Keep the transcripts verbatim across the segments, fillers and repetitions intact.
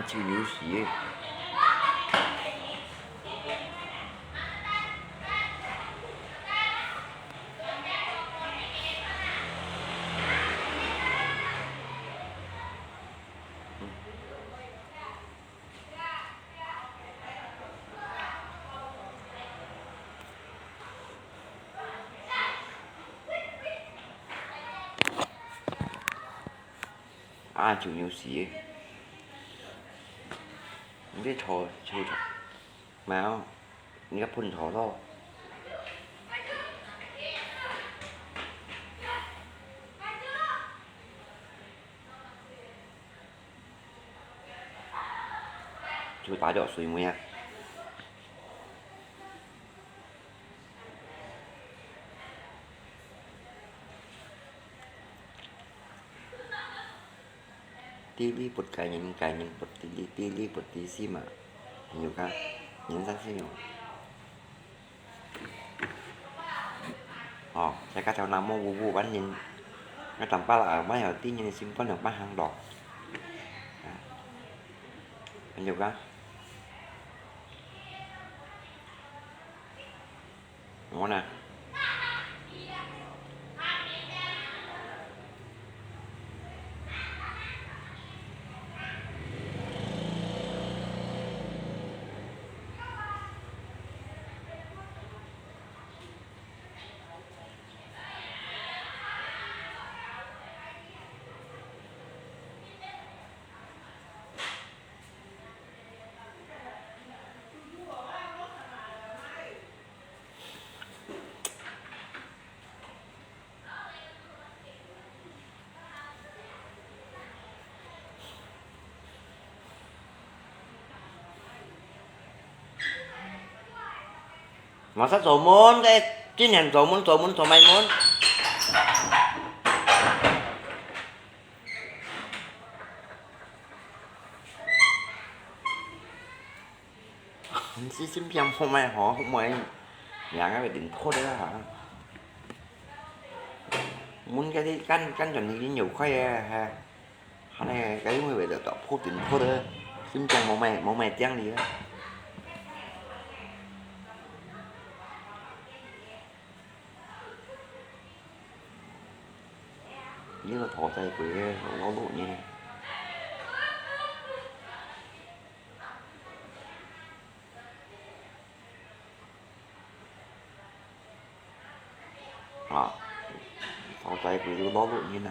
就有時。啊，就有時。你這頭，就頭，沒有，你个噴頭咯。就打掉水尾啊。 Dili bút kain, kain bút dili, dili bút disi mà. Nhiều ka, nhìn ra sẽ nhiều. Ồ, saya kata namo bubu ban nhìn. Cái tầm pa là ở mai ở tin nhìn sim pan ở ba hàng đỏ. Nhiều ka. Ngon à. 馬上做門，該今年做門，做門，做麼个門？你心病好咩？好，好咩？兩個人拖的啦。門該啲跟，跟著你已經有開啊，哈。 Hane, kayu ngi wei da tok phu tin phu de, sim chang mong mai, mong mai tiang li. Ni lo tho chai pui, lo lo ni. À, sau chai pui lu lo lu ni na.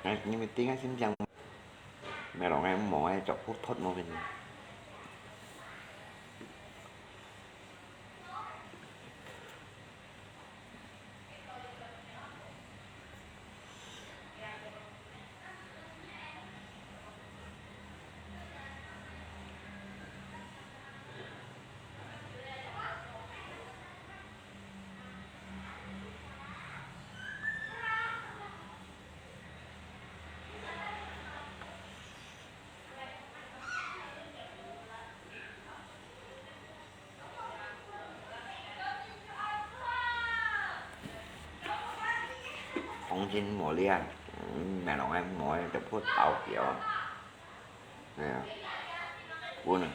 Ngai, ni mi ting ai sim chang. Mẹ lo ngai mong ai chọc phút thot mong pin. Hong Jin mò liang, mẹ lòng em mò em chọc phút táo kiểu. Nè, cuốn à.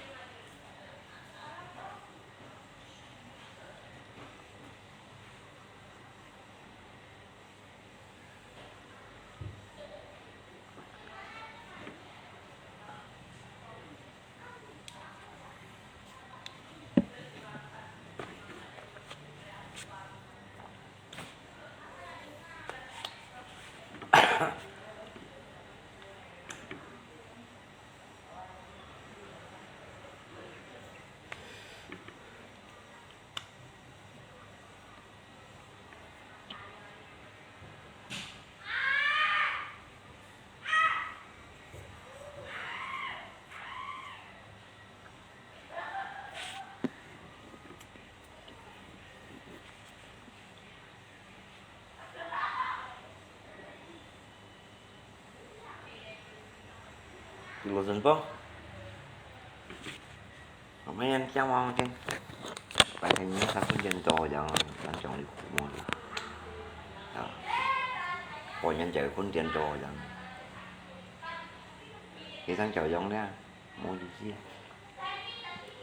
Di lo zan po. Hôm nay ăn cháo món trên. Bài thành những sao phun trên rồi, đang, đang trồng đi khủng môn. Đó. 過年就係困顛倒樣。佢正照樣咧，無意思啊。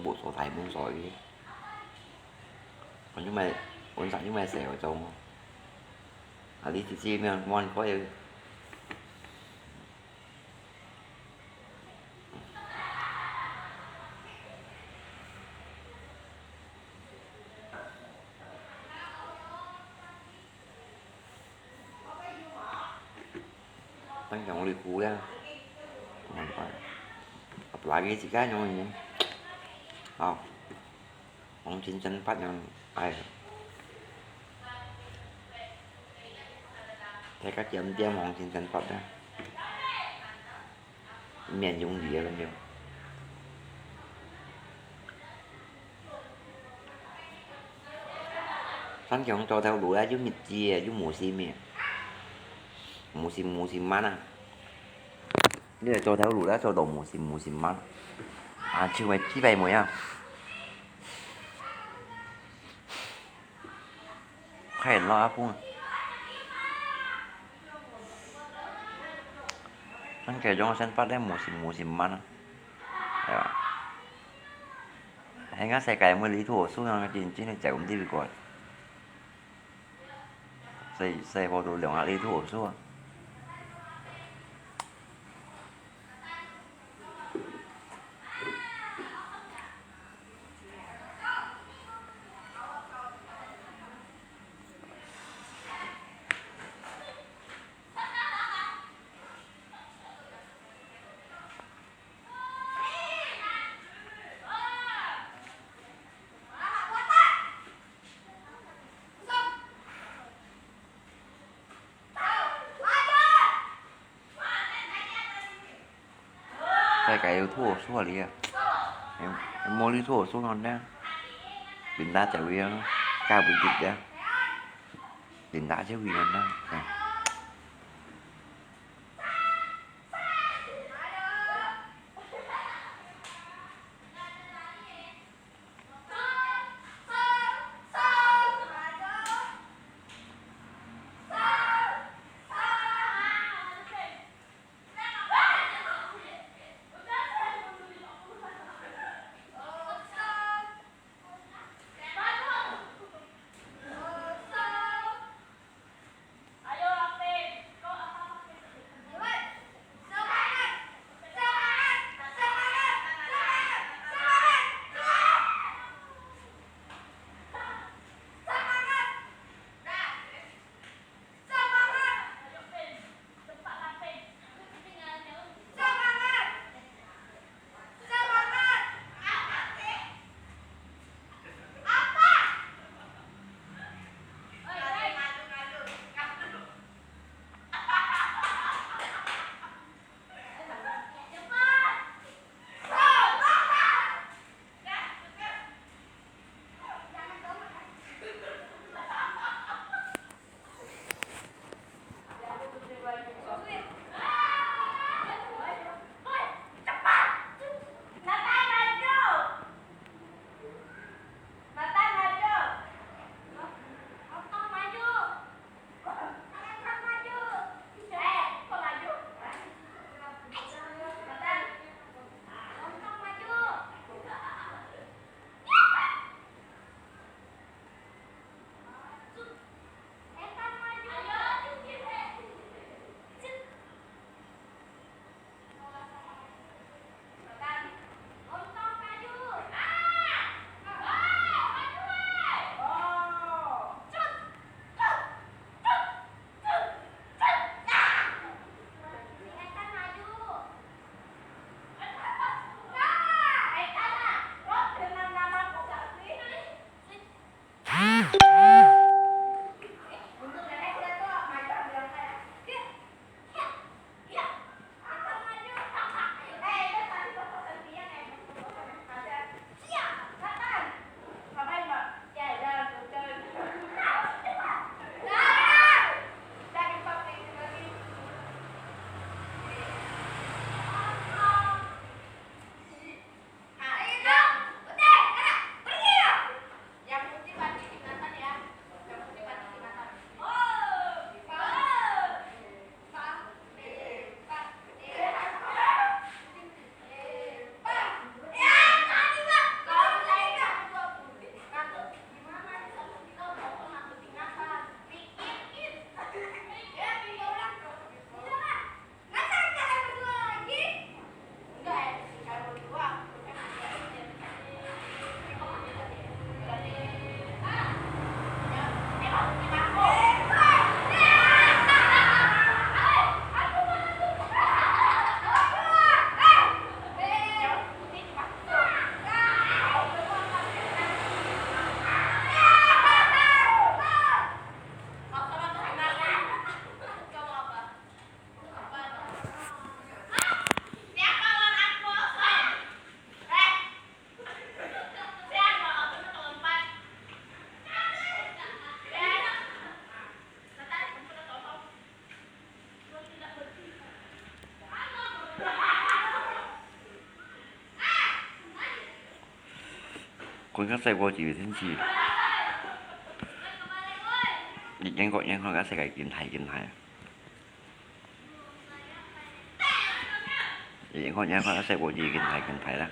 無所在，無所謂。反正咪，本身就咪寫嗰種。啊，你自己沒有，沒有人可以 當然我哋苦了，apalagi自家樣人，哦，黃金針法樣，哎，大家點點黃金針法啦，免用力了沒有？ 山強做頭路啊，又日子啊，又無心咩，無心無心慢啊。你來做頭路啦，做到無心無心慢。啊，就係幾百妹啊。快點咯，阿公啊。山強做生活咧，無心無心慢啊，係吧？ 係啊，世界每日都好輸啊，真，真係走毋得過。世，世界都兩下日都好輸啊。大家有拖手啊，你啊，有，有無你拖手呢？平打就會啊，加會得啊，平打就會啊，嗯。看較細个就有天氣。你眼光眼光，較細个緊大緊大。你眼光眼光，較細个就緊大緊大啦。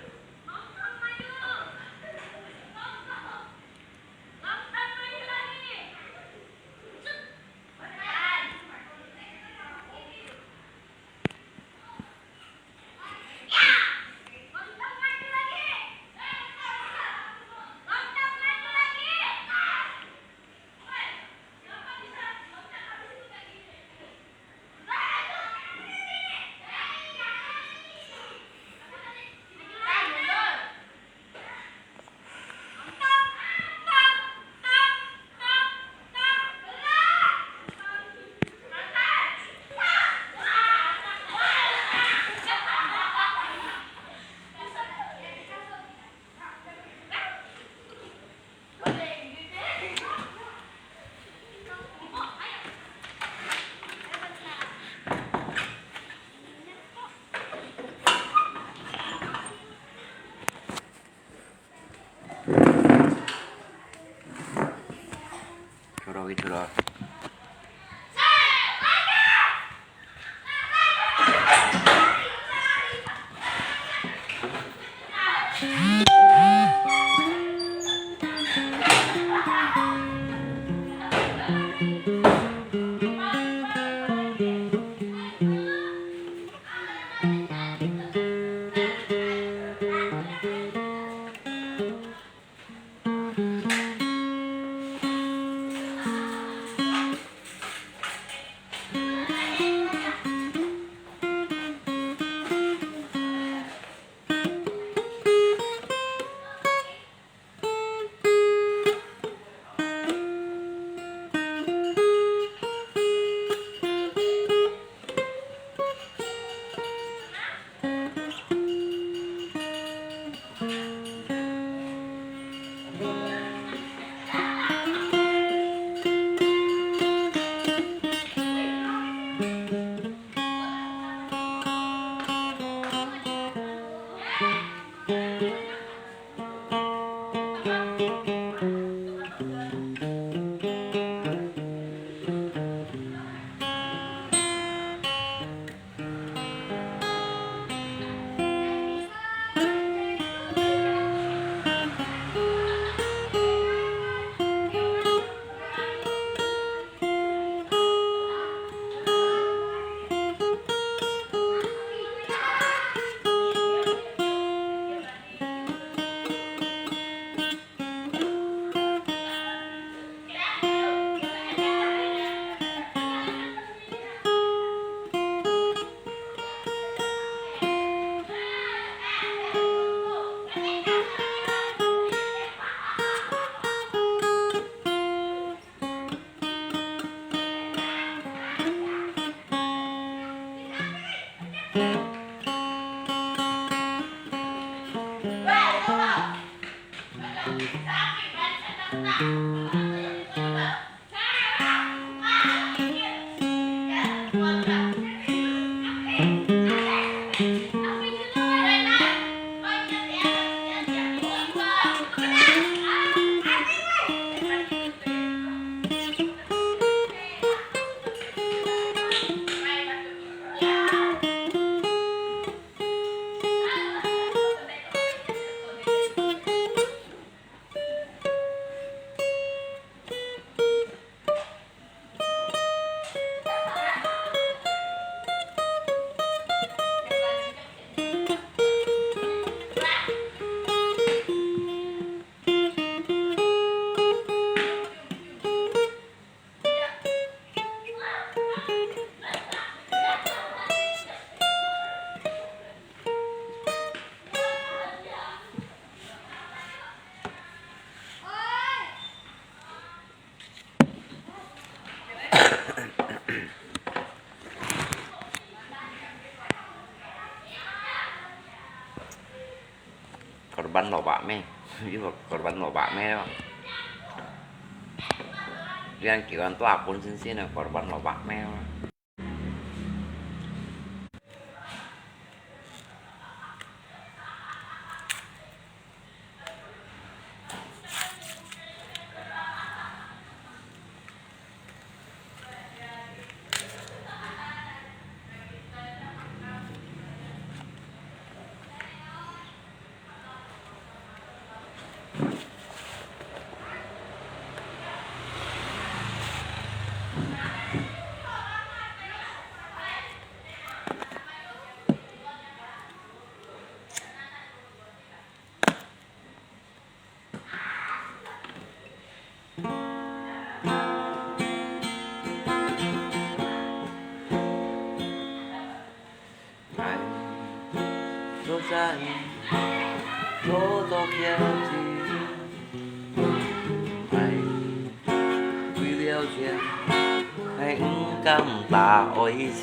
出來，出來。 Korban lobak mè? Ih, korban lobak mè? Lian kiwan tua kun sin sin na korban lobak mè? 做啥做做徛起，愛為了錢，愛毋敢打愛情，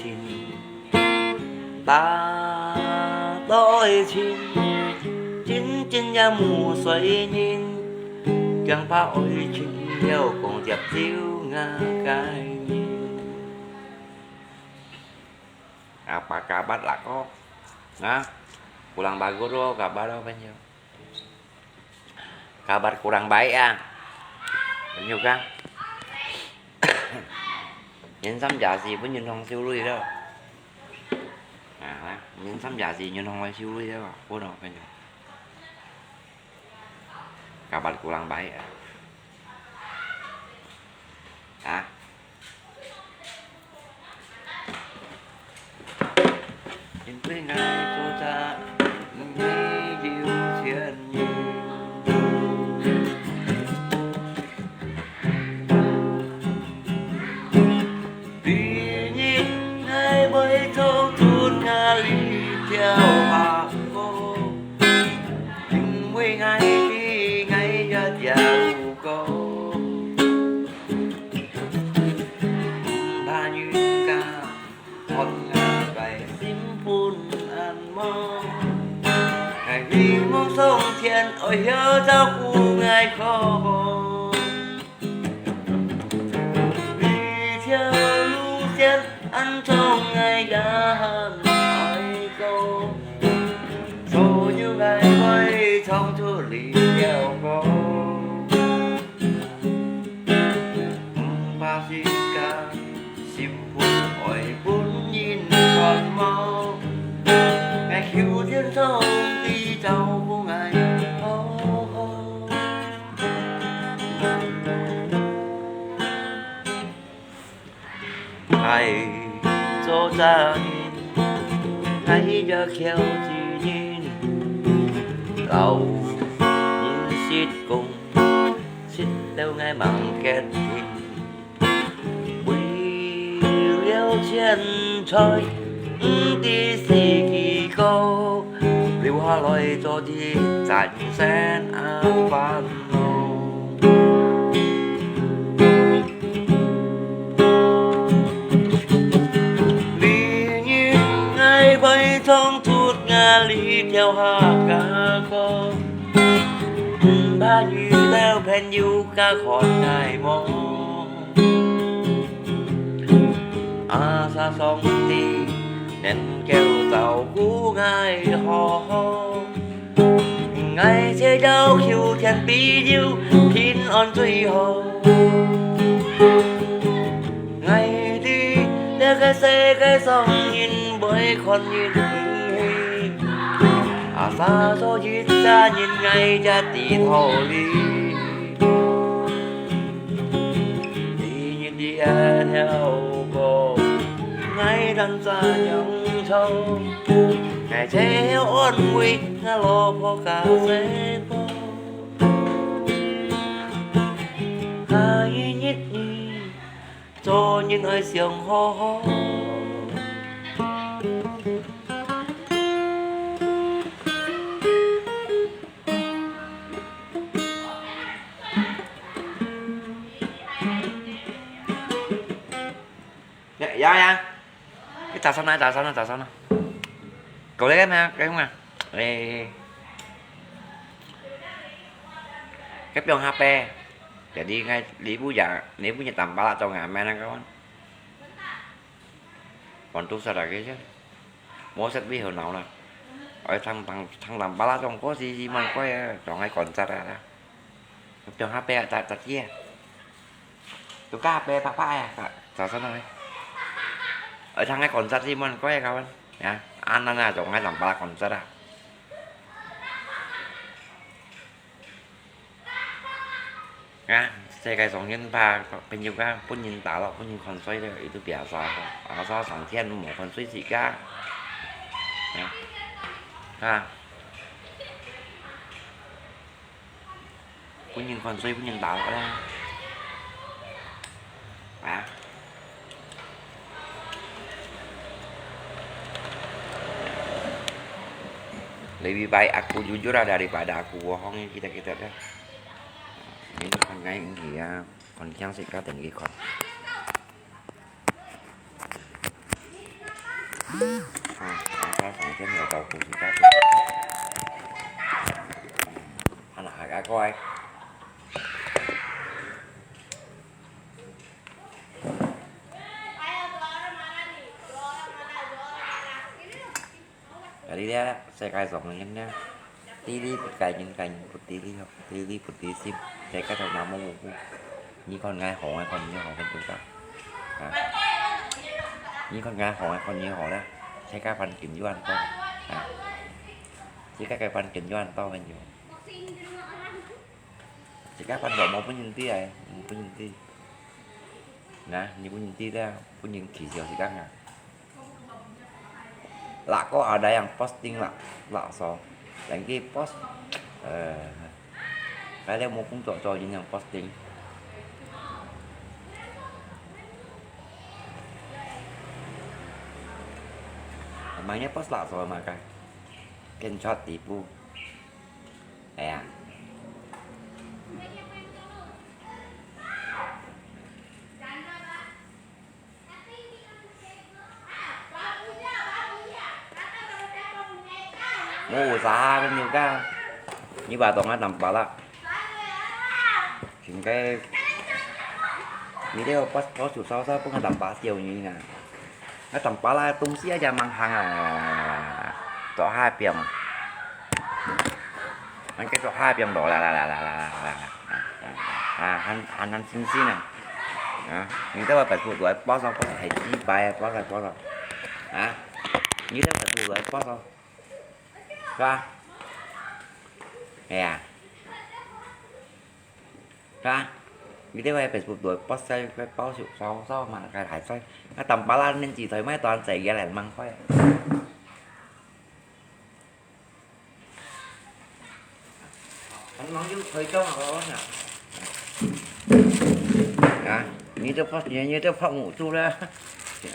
打到愛情，真正也無衰人，驚怕愛情了講接走𠊎个人。 Apa kabar lah ko? Ha? Kurang bagus lo kabar lo, Panyu. Kabar kurang baik ah. Panyu kah? Nhân sâm giá gì pun nhân hong siu lui lo. Ha, nhân sâm giá gì nhân hong siu lui lo. Pun lo, Panyu. Kabar kurang baik ah. Ha? 因為𠊎做隻無有錢人。第一，𠊎會唱出𠊎這條客歌，因為𠊎知𠊎也跳過。 毋怕人家看𠊎个心分恁無。𠊎希望上天愛曉照顧𠊎好。這條路線恁長，𠊎也還愛過。所以𠊎會唱出這條歌。 毋怕自家心分愛分人看無，𠊎求天上帝照顧𠊎好好。 𠊎做隻人，𠊎也囂之人，摎人識講，識了𠊎吂結婚。為了錢財，毋知死幾個，留下來做一陣生啊煩惱。 明日𠊎會唱出𠊎這條客家歌，毋怕遇到朋友甲看𠊎無。阿爸上帝能夠照顧𠊎好好。 𠊎只要求天庇佑，平安最好。𠊎知這个世界上人會看人毋起，阿爸做一隻人，𠊎也知道理。 第一日這條歌，𠊎當怎樣唱，𠊎只要安慰𠊎老婆甲細婆。下一日，做人愛想好好。 Ya, ya, ya. Ê, tasan na, tasan na, tasan na. Kau lihat na, kayak mana? Ê. Cái piong H P. Jadi ngai, libu ya, libu ya tambah lah, tau ngai mana kawan. Còn tu sao là cái chứ. Mua set bi hở nào nè. Ở thằng, thằng, thằng làm bá lá trong có gì, gì mà quay, trong ngay còn chặt ra. Trong H P chặt, chặt kia. Tụi cá H P phá phá à, chặt sao nói. Ở thằng ngay còn chặt gì mà quay, kawan. Ya, ăn ăn à, trong ngay làm bá lá còn chặt à. 啊，世界上人怕朋友啊，分人打咯，分人看衰了，佢都別啥吼。阿爸上天無看衰自家。啊，啊，分人看衰，分人打咯啦。啊。Lebih baik aku jujur lah daripada aku bohong, kita-kita dah. Ini kan ngai ini ya, kon kiang sik ka tenggi kon. Ah, apa sangken ya tau ku sik ka. Anak agak kau ai. Jadi咧，世界上个人咧，知你不該人，該人不知你，知你不知心，世界上那麼無辜。你看𠊎好，𠊎看你好，很正常。啊，你看𠊎好，𠊎看你好啦，世界環境有恁多，啊，世界个環境有恁多，朋友。世界環境無分人知啊，無分人知。Nah，你分人知咧，分人恥笑是恁樣。 Lah ko ada yang posting lah, lah so. Lagi post, eh, kalau mau kung cocok yang posting. Namanya post lah so makai. Kencot tipu. Ya. Mau usaha kan juga. Ni ba tong a tampa la. Singkai. Ni dia pas pas susah sa pun tampa siau ni na. A tampa la tung sia ja mang hang a. Tok ha piang. Ăn cái tok ha piang lo la la la la la la. À, ăn ăn ăn xin xin à. À, người ta bảo phải thuộc đuổi post không, có thể chỉ bài post rồi post rồi. À, người ta phải thuộc đuổi post không? Phải không? Hè à? Phải không? Người ta phải thuộc đuổi post sai cái post sự sau sau mà cái hại sai. Nó tầm bá lan nên chỉ thấy mấy toàn chạy ghé lại mang khoe. Ăn mong yuk thoi trong ako na. Ha, ni to pas ni ni to pas mu tu la.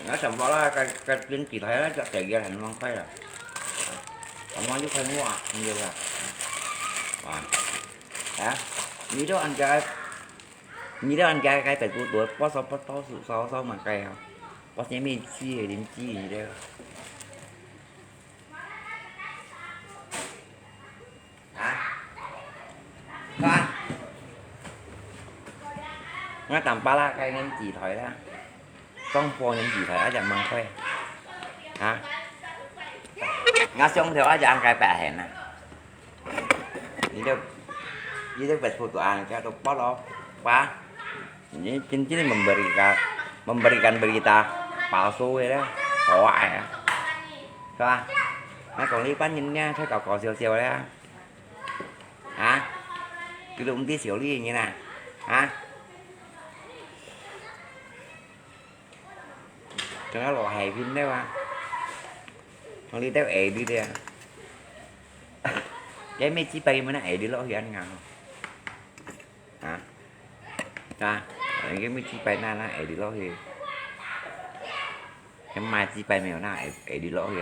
Nó sắm bao la cái cái tuyến chỉ thấy nó chạy ghé lại mang khoe à. Ăn mong yuk thoi mua à, không được à. Wow. Ha, ni to ăn cái, ni to ăn cái cái phải tu đuổi post sau post sau sự sau sau mà cái à. Post ni mi chi lim chi ni đó. Hả? Hả? Ngã tầm ba la cái nên chỉ thoại đó. Trong phố nên chỉ thoại á chẳng mang khoe. Hả? Ngã sống theo á chẳng cái bẻ hẹn à. Ni dia, ni dia Facebook tu ah, kaya tu polo, pa. Ni chính chính memberikan memberikan berita palsu ya, hoax ya. Phải không? Nó còn lý bánh nhìn nha, thấy cậu cậu siêu siêu đấy. Hả? Cái lũ tí siêu lý như nè. Hả? Cho nó lọ hài phim đấy mà. Nó đi theo ế đi đi à. Cái mấy chiếc bay mà nó ế đi lọ thì ăn ngào. Hả? Ta, cái mấy chiếc bay na na ế đi lọ thì. Cái mai chiếc bay mèo na ế, ế đi lọ thì.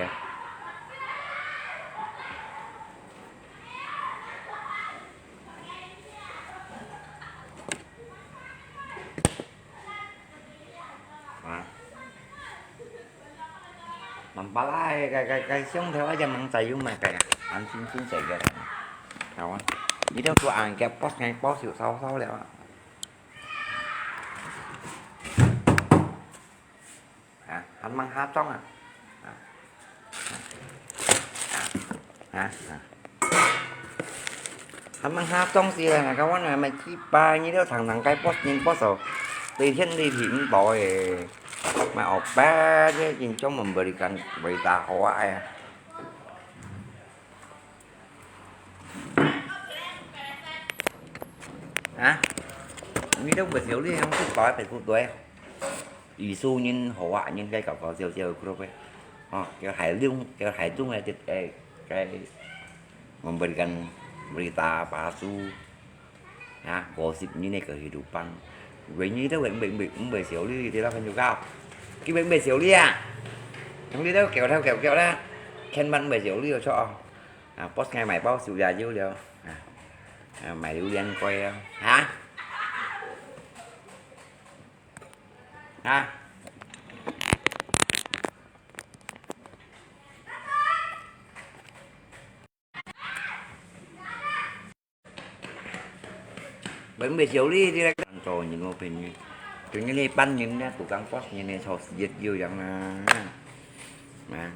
À. Mắm pá lai, cái, cái, cái xương theo ai chẳng mắm chạy dùng mà cái, ăn xin xin chạy cái. Hảo á. Đi đâu tua ăn cái post ngay post xíu sau sau lẹo á. Hả? Ăn măng há trong à? Hả? Hả? Hả? Ăn măng há trong gì là các bạn này mày chi ba như đó thằng thằng cái post nhìn post rồi. Tùy thiên tùy thủy cũng tội. Mà ở ba chứ nhìn trong mình beri kan berita hoax à. Hả? Như đó bật xíu đi không có tội phải thuộc tuổi. Ví dụ như hoax những cái cậu có siêu siêu group ấy. Ờ, kiểu hài lung, kiểu hài lung này cái, cái, cái memberikan berita palsu. Hả? Gosip như này kehidupan. Vậy như thế vậy bị bị bị xíu đi thì nó không nhiều cao. Cái bị bị xíu đi à. Trong đi đó kéo theo kéo kéo đó. Khen bạn bị xíu đi rồi sao? 啊，boss，𠊎買包手搖油了。啊，啊，買榴槤粿啊。哈？哈？ Bánh mì xíu li đi. Cho nhìn một hình. Tự nhiên đi bắn nhìn nha, tụi căng post nhìn này, cho giết dữ dằn à. Mà.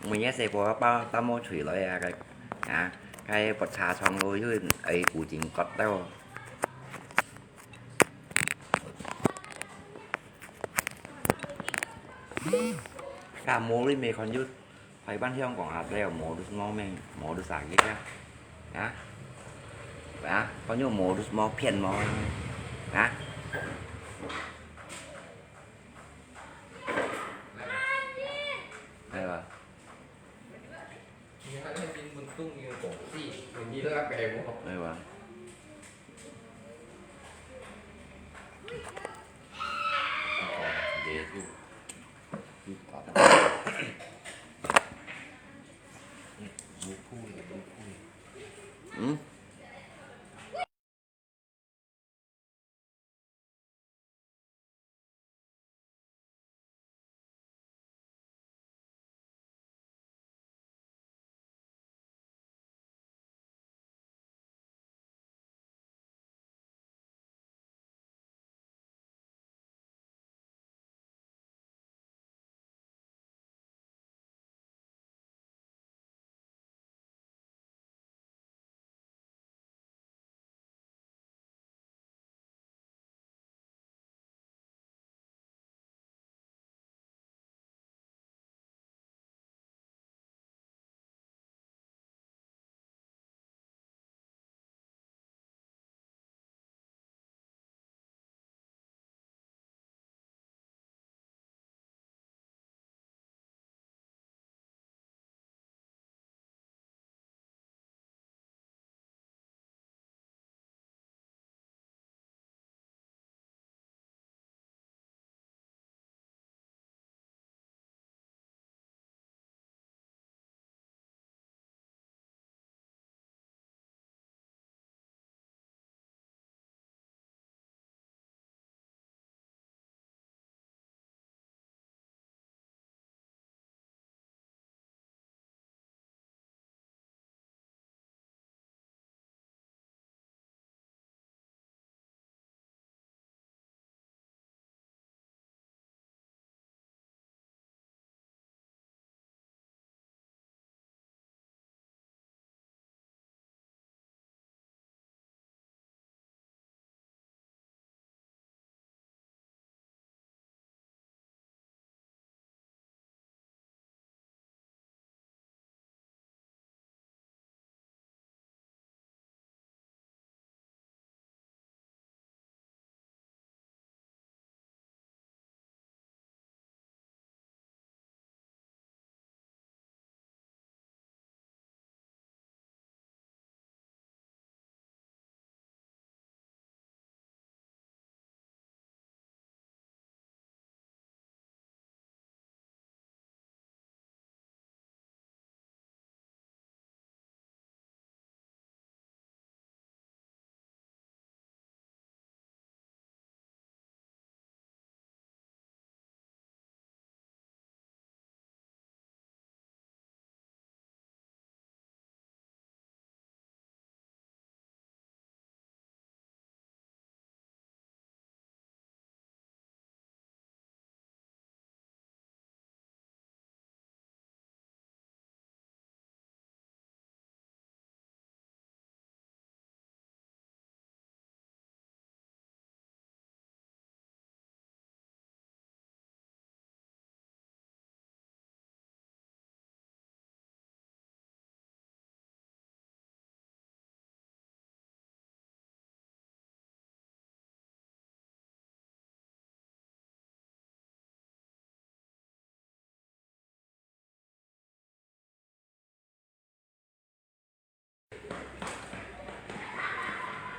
Mình nhớ xe của tao, tao mua thủy lợi à, cái, à, cái bột xà xong rồi, chứ ấy, củ chính cọt tao. Cả mua đi mày còn dư. Phải bán hiong còn hạt leo mua được mua mày, mua được sạc gì kia. Hả? Hả? Có nhiều mua được mua phiền mua. Hả? Hay là. Hay là. Dễ chứ. 嗯。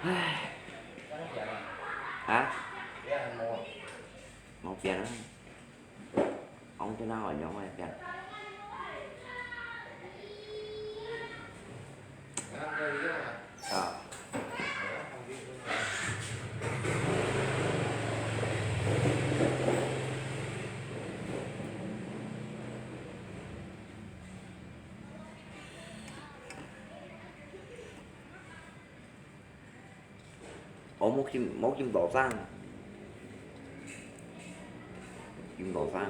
唉。啊？無變啊。講真啊，我仰會變？哦，無咁，無咁多聲，無咁多聲。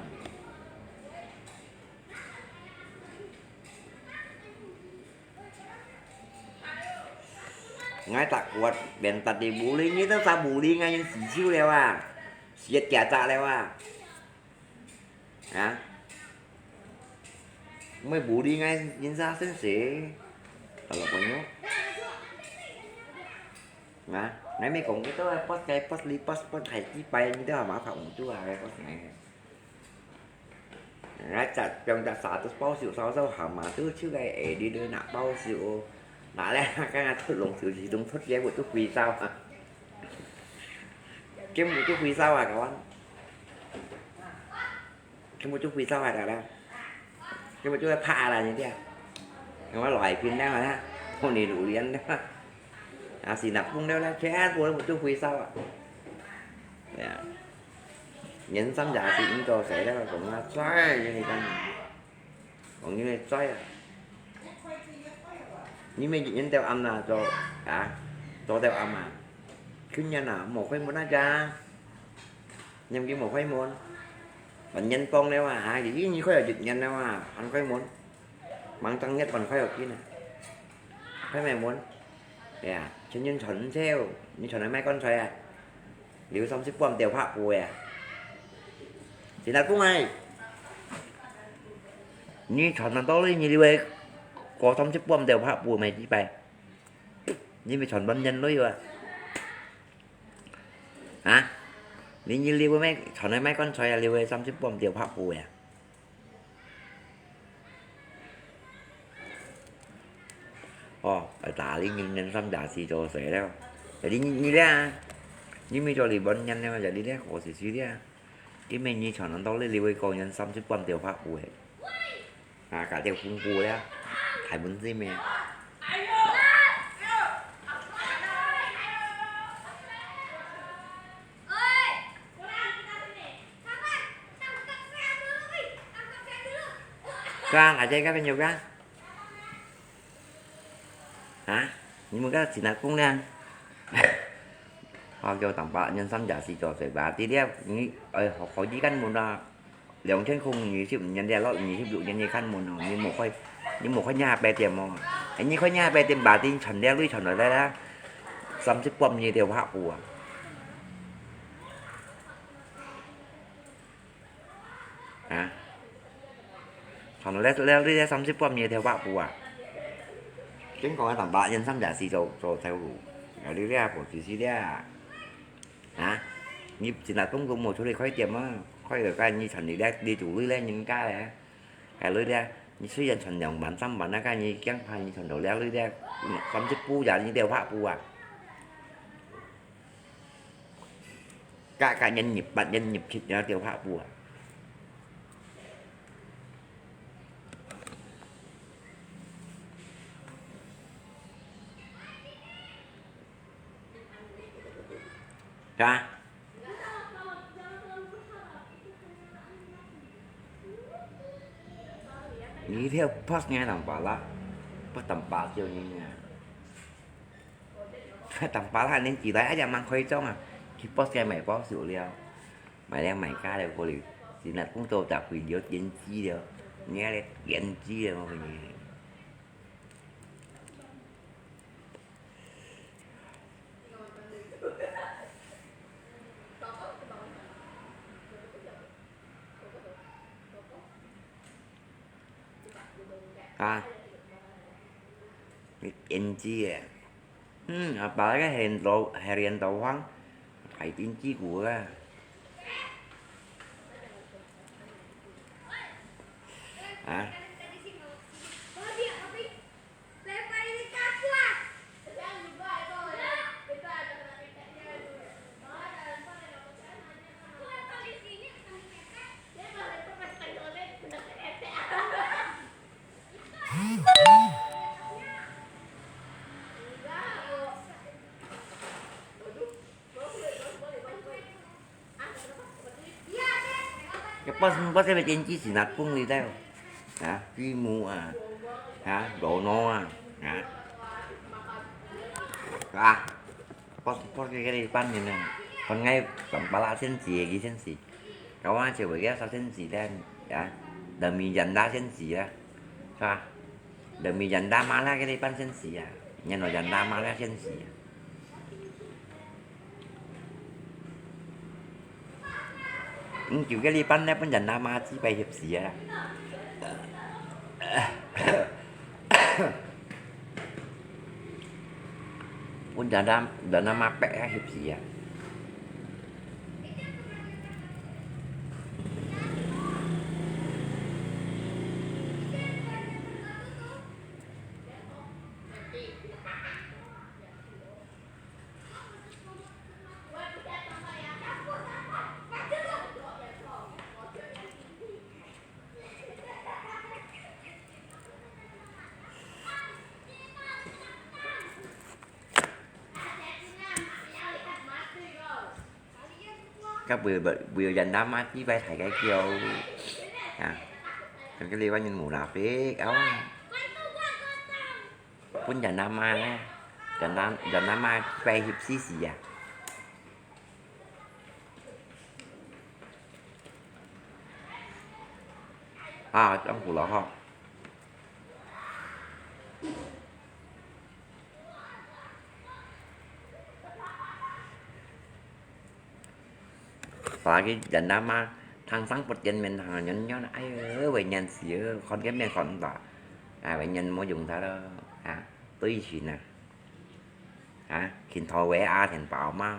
𠊎逐個連搭地bully，你都啥bully𠊎人死手了啊，死一隻隻了啊！ 啊？Mui bully ngai人sa sensei. Kalau konyo. Nah, ngai mi kong kito ai pos kai pos li pos pos hai ki pai ni dah ma phak ung tu ai pos ngai. Ngai chat piang chat sa tu pau siu sao sao ha ma tu chu kai e di de na pau siu. Na le ka ngai thut long siu si dong thut ye bu tu kui sao ha. Kem bu tu kui sao ha kawan. Kem bu tu kui sao ha da da. Kem bu tu pha la ni dia. Kem bu lai pin da ha. Hon ni lu lian da. A si nak pung da la kem bu tu kui sao ha. Ya. Nhân sâm giả si ing to sai da kong a sai ni kan. Kong ni sai ha. Ni me nhân teo am na to. Ha. To teo am a. Khun nhân a mo khoi mo na ja. Nhân ki mo khoi mo. Ban nhân pong leo a. Ha. Ki ni khoi a jut nhân leo a. An khoi mo. Mang tăng nhất ban khoi a ki na. Khoi me mo. Ya. Chen nhân chon theo. Ni chon mai kon choi a. Liu sâm sip puam têu phak pui à. Sinat pung ai. Ni chon nang to li ni liu ai. Ko sâm sip puam têu phak pui mai chi pai. Ni mi chon ban nhân lui wa. Hả? Ni ni liu mai chon ai mai kon choi à liu ai sâm sip puam têu phak pui à. Ồ, ta li nhân nhân sâm giả si cho sẻ leo. Jadi ni ni le. Ni mi cho li bon nhân leo jadi le ko si si le. Ki me ni chon nang to li li wei ko nhân sâm sip puam têu phak pui. À, cả têu phung pui le. Thái bún si me. Kang, aja ka penyok kang. Hả? Ni mui ka sinat pung le. Hao cho tang pa nhân sâm giả si cho sẻ ba ti le ni ai ho ho ji kan mun da. Liang chen khung ni sip nhân le lo ni sip lu nhân ni kan mun ni mo khoi ni mo khoi nya pe tiêm mo. Ai ni khoi nya pe tiêm ba ti chon le lui chon le la. Sâm sip puam ni têu phak pui à. Hả? Chon le le lui le sâm sip puam ni têu phak pui à. Chính còn tang pa nhân sâm giả si cho cho theo lu. Ai lui le ko si si le. Hả? Ni sinat pung ko mo cho li khoi tiêm à. Khoi ka ni chon li le li tu lui le nhân ka le. Cái lui le. Ni sui yan chon liang ban sâm ban na ka ni kiang pha ni chon do le lui le. Sâm sip pui ya ni têu phak pui à. Ka ka nhân nhịp bắt nhân nhịp chit ya têu phak pui à. Ka. Ni theo pas ngai tang pa la. Pas tang pa siu ni ngai. Tang pa la nên chỉ là ai mang khoi chong à. Khi pas ngai mai pau siu liao. Mai liang mai ka liao ko li. Sinat pung to ta kui liao tiến chi liao. Nghe le tiến chi liao ko ni. À, tiên tri à. Hmm, apa cái hèn tàu, hèn tàu hoang, phải tiên tri của à. À. Cái bos bos cái tiên tri sinat pung li teo. Hả? Truy mù à. Hả? Đổ nổ à. Hả? À. Pos, pos ke kali pan ni na. Kon ngai kon pala sen si, gi sen si. Kawan cewek ya sa sen si dan, ya. Demi janda sen si ya. Sa. Demi janda mala kali pan sen si ya. Nyan no janda mala sen si ya. Eng kiu kali pan ne pun janda ma chi pai hiep si ya. Pun janda, janda ma pek ya hiep si ya. Ka bui, bui janda ma chi pai thai kai kiu. Ya. Kan kali wan nyin munafik, aw. Pun janda ma, janda, janda ma chi pai hiep si si ya. A, trong phủ lo ho. Sa ki janda ma, thang sang put yen men thang nyon nyon, ai ơ, wei nyan si ơ, khon ke men khon ta. A, wei nyan mo yung ta lo. A, tui chin a. A, khin tho wei a, khin pao ma.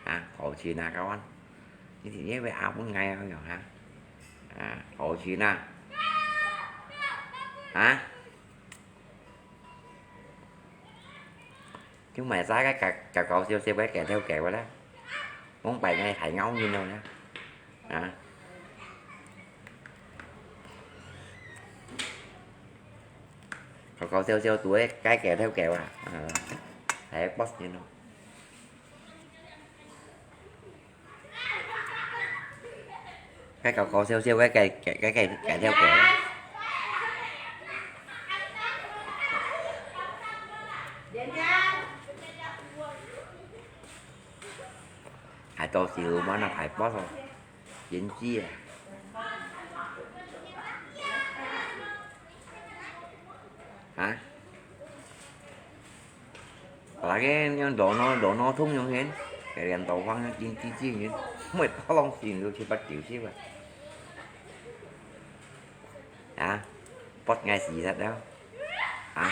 A, tho chin a, kawan. Ni ti ye wei a pun ngai a yong ha. A, tho chin a. A. Chúng mày sai cái cà, cà cậu siêu siêu cái kèo theo kèo đó. Muốn bày ngay thầy ngấu như nô đó. Hả? Cậu cậu siêu siêu tuổi cái kèo theo kèo à. Ờ. Thầy boss như nô. Cái cậu cậu siêu siêu cái kèo, cái, cái kèo, kèo theo kèo đó. Hai tô xíu mà nó phải bớt rồi. Chín chia. Hả? Lagi yang dono, dono thung yang hen. Kaya yang tawang yang chín chia chia hen. Mui tolong sin lu si pat kiu si ba. Hả? Pot ngai si sat đó. Hả?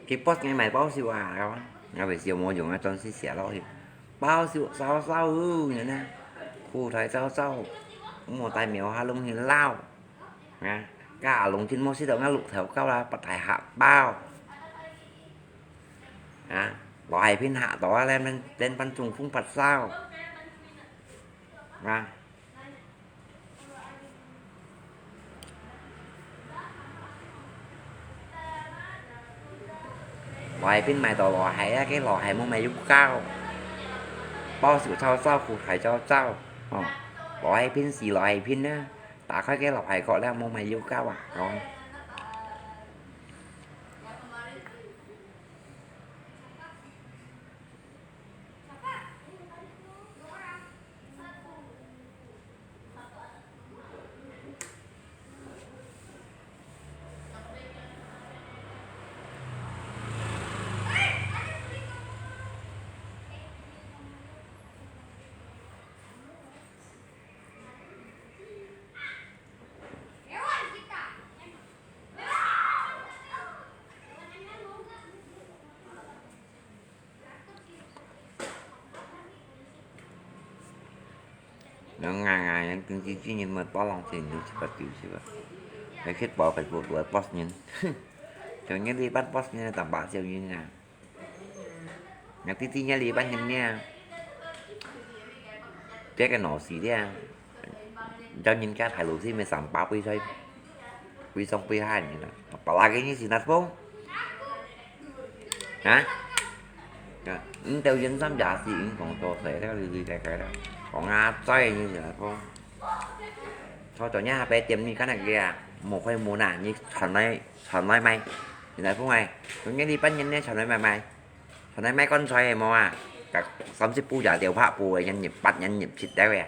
Ki pot ngai mai bao siu a, kau. Ngai bai siu mo yung a, chon si sia lo hi. Bao siu sao sao u, ngai na. Khu thai sao sao. Mo tai miao ha lung hi lao. Nga. Ka lung chin mo si tau nga luk thau kau la, pat thai ha bao. Nga. Lo hai phin ha to a, len, len pan chung phung pat sao. Nga. Lò hài pin mai tỏ lò hài á, cái lò hài mô mày yuk cao. Bao sủ chau chau, phủ thải chau chau. Ờ. Lò hài pin xì lò hài pin á. Tá khỏi cái lò hài gọi là mô mày yuk cao à. Ờ. Ngang ngang ngang,經濟經營嘛，多浪錢就七八九十啊。還去包括个个八十人，像你這班八十人，當八十人啊。若弟弟若這班人呢，這个鬧事了，叫人家大陸去咩三八杯菜，杯上杯下人啊，巴拉个人是哪風？啊？ 啊，你兜人三也是，你講多歲了，哩哩个个了，講啊，再你是來講，坐到你下背店你看那个啊，無開門啊，你傳來傳來賣，你來講哎，用你哩半年呢傳來賣賣，傳來賣棺材个無啊？甲三十步也掉拍步个，人入八人入七了个啊。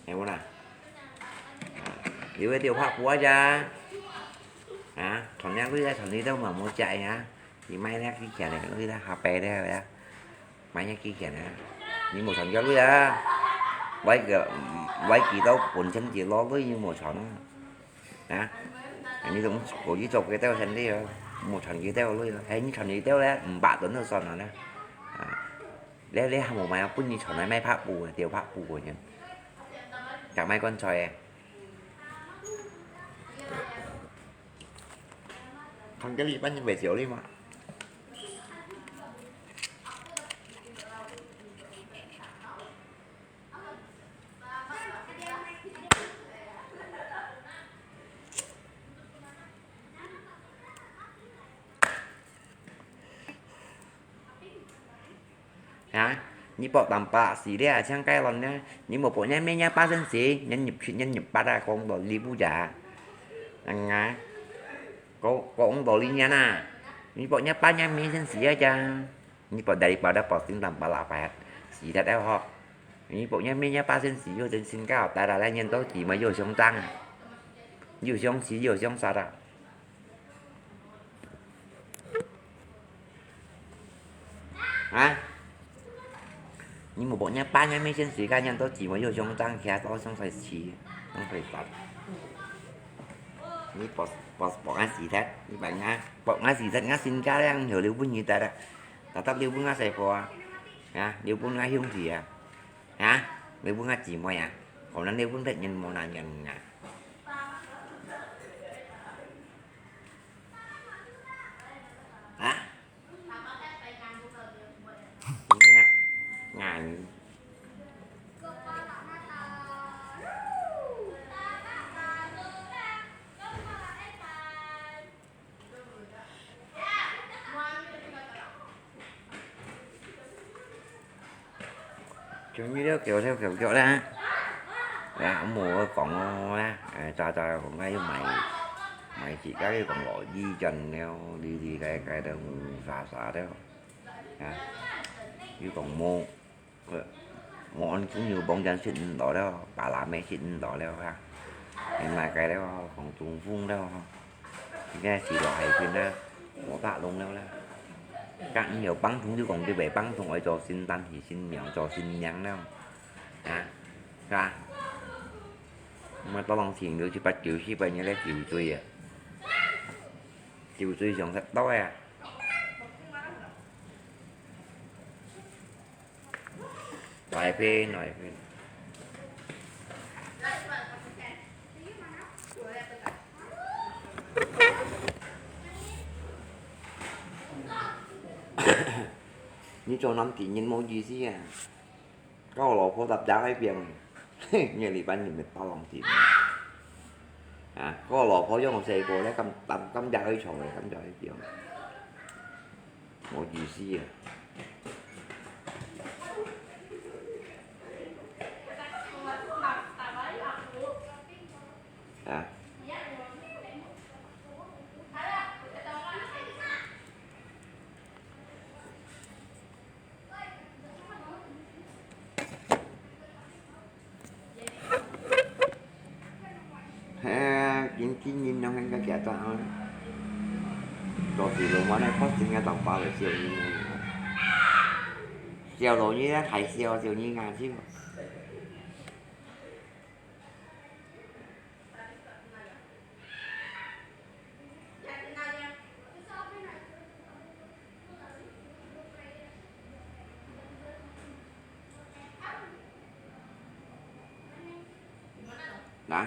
係無啦？有个就拍破啊！啊，傳了鐳啊，傳鐳都嘛無食啊！你買了幾錢呢？鐳啦，下擺了呀，買了幾錢啊？你無傳个鐳啊？歪个歪幾多本錢就攞鐳，你無傳啊？啊？你都無去做个到現在哦，無傳个到鐳啊？係你傳个到咧，五百噸都算了啦！啊！ 咧咧還無賣啊，分你傳來賣拍布个，吊拍布个呢，食賣棺材个。看个你半日袂少哩嘛。 啊，你博淡薄死了，像該輪呢，你無博人咩人八仙死，人入七，人入八啊，講道理不假。嗯啊，講講道理呢啊，你博人八人咩仙死啊？你博dari pada博先淡薄啦，白死得了吼。你博人咩人八仙死，又真心高，大大來年都起碼又相當啊，又相死又相殺啊。 啊？你無博人八人咩仙死，該人都起碼又相當，其他都相衰死，相衰殺。你博博博俺死忒，你白俺博俺死忒，俺身家了，後留分你得了，tetap留分俺細婆啊，啊，留分俺兄弟啊，啊，留分俺姊妹啊，可能留分別人無男人啊。 啊？像你兜狗頭狗腳啦，啊，無講哦啦，哎，早早講該又買，買自家又講落雨轉了，哩哩該該都烏沙沙了，啊，又講無，呃，我安中有幫人食毋到了，巴拉咩食毋到了哈，你買該了，講中風了哈。 你看死落海邊啦，無打攏了啦。該你有幫同就講佢袂幫同，愛做新單係新娘，做新娘了，啊，係吧？毋係多浪錢，有七八九十萬，你來酒醉啊，酒醉上食到啊。 來片，來片。你做男仔人無意思啊！搞老婆搭家去變，你這班人咪打浪子。啊，搞老婆養細個咧，敢敢敢家去坐咧，敢家去變。 無意思啊。啊。 嘿，緊緊緊，兩個人个徛到，到時陣，我來發生个當巴个小人物，小老人家太小，小人家去。 你啊。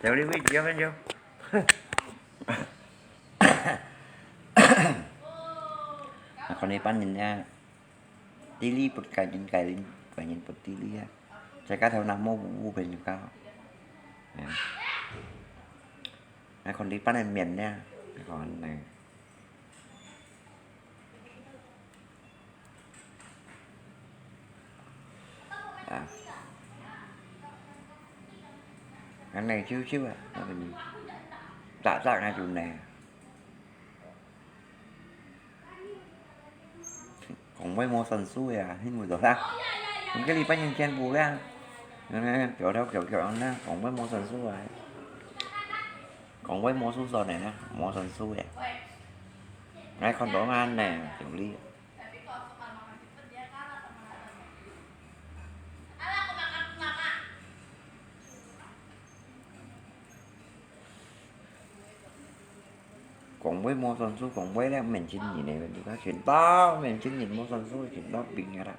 Theo đi với chiếc anh chú. Còn đi bắn nhìn nha. Đi đi bật cái nhìn cái đi, cái nhìn bật đi đi á. Saya kata nak mau bu bu ben juga. Ya. Nah, còn đi bắn miền nha. Còn này. À. Cái này xíu xíu à. Nó mình tạo tạo ra chủ này. Còn với mua sần su à, hít mùi đó đó. Mình cái đi bắn nhìn chen bù ra. Kiểu đó, kiểu, kiểu đó, còn với mua sần su à. Còn với mua su sò này nè, mua sần su à. Ngay con đó ăn nè, kiểu đi. Còn với mua sần su, còn với đấy, mình chín nhìn này, mình ta chuyển tao, mình chín nhìn mua sần su, chuyển tao bình ra đó.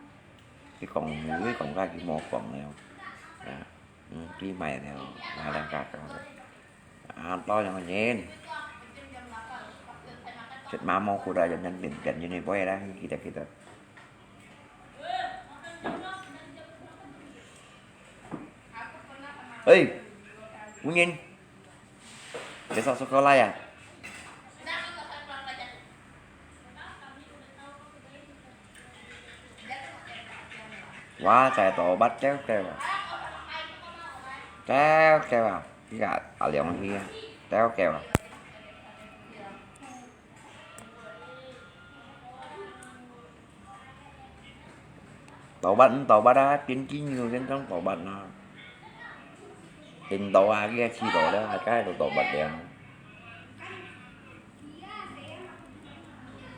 Cái còn với còn ra cái mua còn này không? À, ừ, cái mày này không? Mà đang cả cả rồi. À, to cho mình nhìn. Chết má mau cô đã cho nhân tiện tiện như này, bố đã, kita kita. Ê, Phú Nhin. Để sao sao có like à? Wow, chạy tổ bắt kéo kèo à? Kéo kèo à? Cái gà ở lòng kia. Kéo kèo à? Tàu bắn, tàu bắn á, tiếng Kinh nhiều trên trong tàu bắn á. Tình tàu à, kia chi tàu đó, hai cái tàu tàu bắn đèn.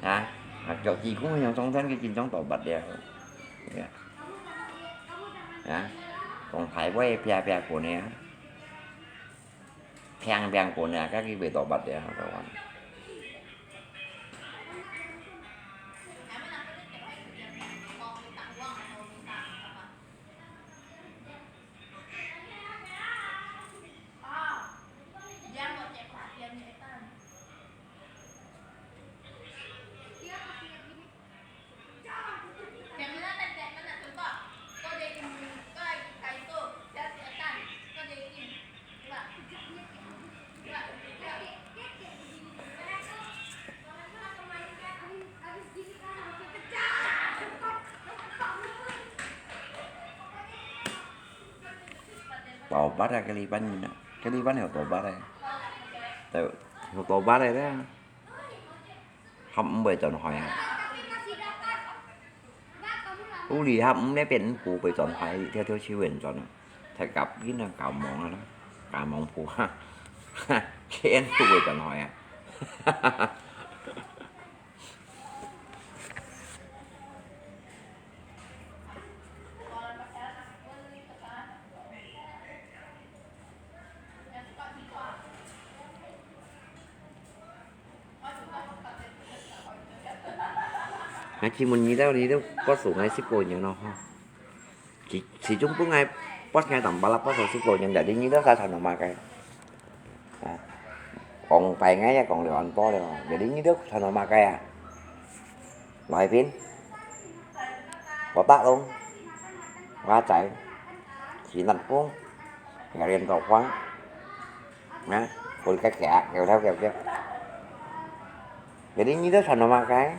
Hả? À, kiểu gì cũng nhiều trong thân cái trình trong tàu bắn đèn. Dạ. Hả? Còn phải quay pia pia của nè. Phiang phiang của nè, các cái về tàu bắn đèn, tàu bắn. Tàu bắn à, cái ly bắn nhìn à. Cái ly bắn hiểu tàu bắn đây. Tàu, hiểu tàu bắn đây đấy. Hâm ưm bưi chọn hỏi à. Ú lì hâm ưm lé piên ưm pû bưi chọn hỏi, thiêu thiêu chiu ên chọn à. Thầy cặp gin nang cào mong à. Cào mong pû ha. Kén pû bưi chọn hỏi à. Ngai khi mun nyi tau li tu, có số ngai ship của nhiều nó ha. Chỉ, chỉ chúng bữa ngai, post ngai tầm ba lap có số ship của nhiều, để đi như đó sao thằng nó mà cái. À. Còn phải ngai, còn được ăn to rồi. Để đi như đó thằng nó mà cái à. Nói pin. Có tác không? Quá chạy. Chỉ nặng cũng. Gà riêng tàu khóa. Nè, ôi cái kẹo, kẹo theo kẹo kẹo. Jadi ini tuh sana makai.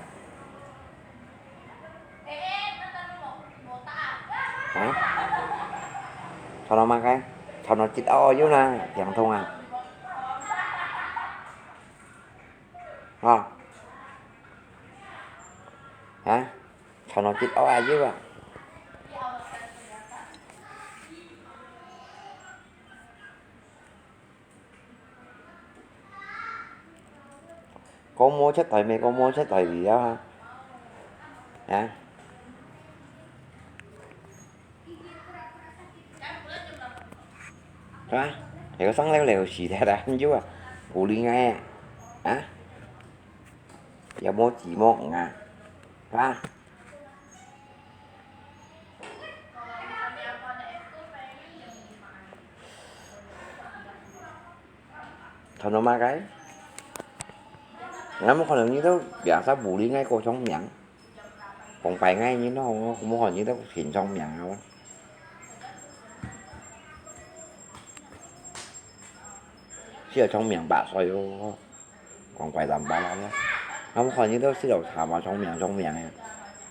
啊？吵到麼个？吵到激哦喲啦，疼痛啊？啊？啊？吵到激哦啊喲啊？ Kau mua chắc thòi mì, kau mua chắc thòi mì á. Hả? Hả? Thì có sống leo leo xì thế đã, anh chú à. Gù li ngay à. Hả? Giờ mua chỉ mua ngà. Hả? Thảo nó mà cái. Ngắm một con đường như thế, biasa bù đi ngay cô sống miệng. Còn phải ngay như nó, không có còn như thế, xin sống miệng hả? Siya trong miệng bả soi ô. Còn phải làm bả lắm á. Ngắm một con như thế, siya thả vào trong miệng, trong miệng hả?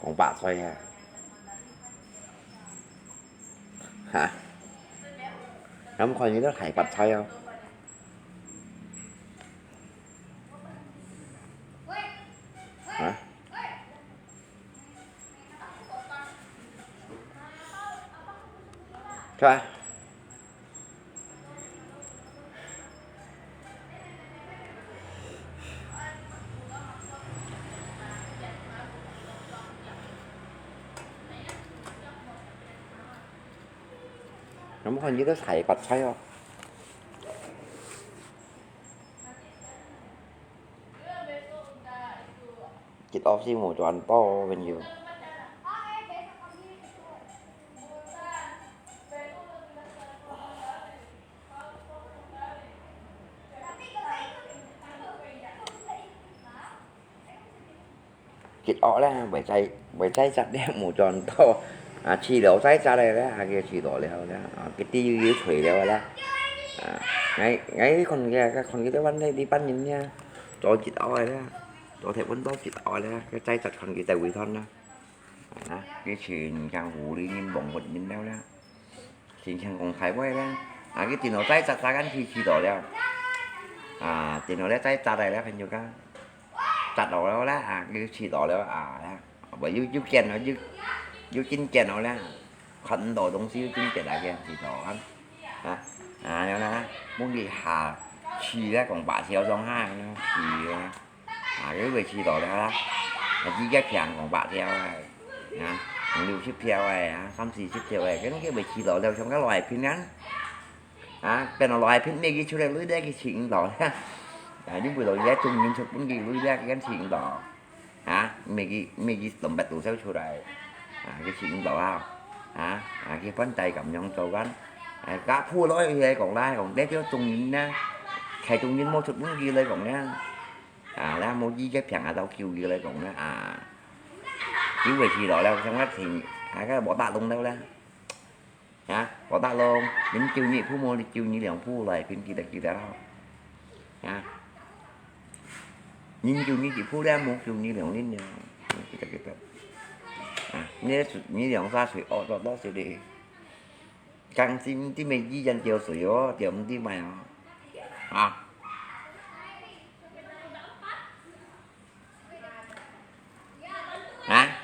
Còn bả soi hả? Hả? Ngắm một con như thế, thải bật soi không? Hả? Sao? Ngắm một con như thế, thải bật soi không? Chit off si mù chuan to bên you. Chit off leh, buổi cháy, buổi cháy chặt leh mù chuan to. À, chỉ lửa cháy chặt leh, à, kia chỉ lửa leh leh. À, cái tí yư yư thủy leh leh. À, ngay, ngay con kia, cái con kia tới bắn đây, đi bắn nhìn nha. Cho chit off leh. Cho thế vẫn to chit off leh, cái cháy chặt con kia tại quỷ thon đó. Hả? Cái chuyện chàng hủ lý nhìn bóng vật nhìn đâu đó. Chuyện chàng cũng thấy quay đó. À, cái tiền nó cháy chặt ra gắn khi khi đó đó. À, tiền nó cháy chặt đây đó, phải nhiều cái. Chặt đó đó là, à, cái khi đó đó, à, đó. Bởi vì, vì kiện nó, vì, vì chính kiện nó là. Khẩn đó, đồng chí chính kiện là kiện khi đó. Hả? À, nó là, muốn đi hà, khi đó còn bà theo dòng hai, nó khi đó. À, cái về chỉ đó là, là chỉ cái phiếu còn bạc theo này. Hả? Còn liu chip theo này, hả? Xăm xì chip theo này. Cái nó cái về chỉ đó là trong cái loại phim ngắn. Hả? Cái nó loại phim mấy cái chủ đề lưới đe cái chuyện đó. À, những buổi đó giá chung những chụp những cái lưới đe cái chuyện đó. Hả? Mấy cái, mấy cái tổng bạch tủ xéo chủ đề. À, cái chuyện đó hả? Hả? À, cái vấn đề cảm nhận sâu gắn. À, cả phu lối thì còn lại, còn đế phiếu chung những nha. Khai chung những mô chụp những cái lưới còn nha. À, là một cái phiếu à, tao kêu gì lại còn nữa. À, cái về chỉ đó là trong cái thì, à, cái bỏ ta luôn đâu đó. Hả? Bỏ ta luôn. Những kêu nhị phú mua đi kêu nhị liang phú lại, phiên kỳ đặc kỳ đó. Hả? Những kêu nhị chỉ phú đó, một kêu nhị liang linh nha. Kỳ đặc kỳ đó. À, nhị, nhị liang xa suy, ô, đó, đó suy đi. Căng xin tí mày di dần chiều suy ô, chiều không tí mày ô. À. Hả?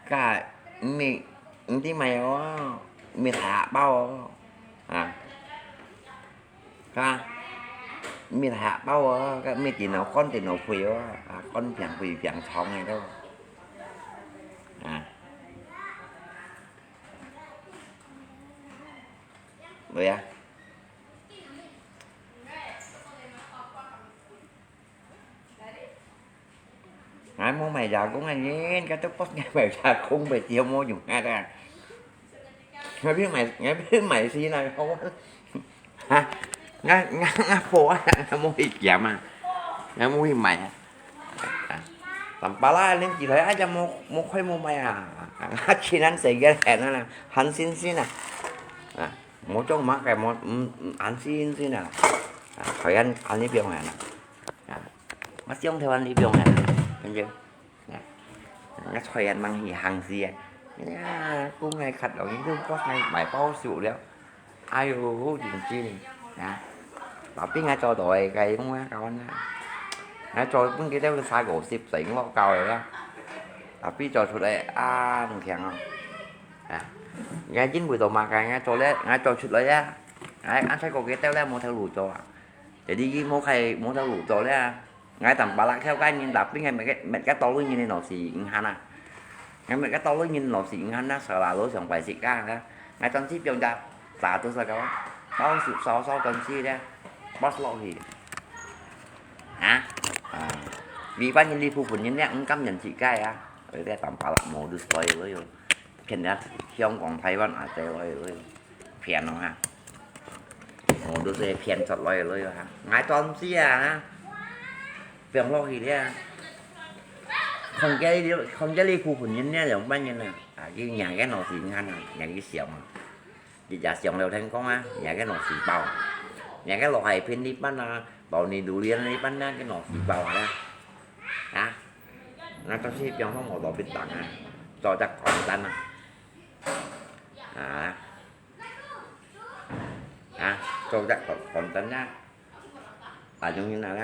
Cả, mày, tí mày ô, mày thả bao ô. À. Hả? Mày thả bao ô, cái mày tiền nó con tiền nó phui ô. À, con phiền phui phiền chóng này đâu. À. Rồi à? Ngài mua mày giả cũng anh yên, cái tốc tốc ngài mày giả cũng phải tiêu mua dùng ngài ra. Ngài biết mày, ngài biết mày xí này không? Hả? Ngài, ngài, ngài phô á, ngài mua đi kiểm à. Ngài mua đi mày à. Tầm ba lá nên chỉ thấy ai cho mua, mua khoai mua mày à. Ngài chỉ nên sẽ ghé hẹn là, là, hẳn xin xin à. À, mua trong má cái mua, ừ, ừ, hẳn xin xin à. À, khỏi ăn, ăn đi biếng à. À, mà siêu theo ăn đi biếng à. Bên dưới. Nè. Nó xoay ăn mang hì hàng gì à. 呀，講𠊎較容易就講𠊎買包手了。哎喲，真正啊，tapi𠊎做到个，該用啊，kawan啊。𠊎做分佢兜三五十歲，我教个啦。Tapi做出來啊，毋強哦。啊，𠊎因為做麼个，𠊎做了，𠊎做出來啊。𠊎，𠊎細個佢兜咧無頭路做啊。Jadi佢無開，無頭路做了啊。 𠊎當巴拉跳該人，tapi𠊎每個，每個到路人个老師，你看啊。𠊎每個到路人老師，你看啊，selalu上擺食啊，𠊎轉去變隻啥都是个，包手燒燒轉去咧，pas落去。啊？啊。Vì班人，你部分人咧，毋甘願自家啊，而且當巴拉無就衰了喲，騙人香港、台灣啊，這來了喲。 騙哦哈。哦，都係騙出來个哈。𠊎當時啊，放落去咧。看這裡，看這裡部分人咧，兩班人啊，啊，佢伢个老師，你看啊，伢佢想啊，佢也想了天光啊，伢个老師包，伢个老海邊呢班啊，包你榴蓮呢班啊，个老師包啊，啊，那東西放放我都不當啊，做隻簡單啊。 啊，啊，做隻簡單啊，啊，用你那个，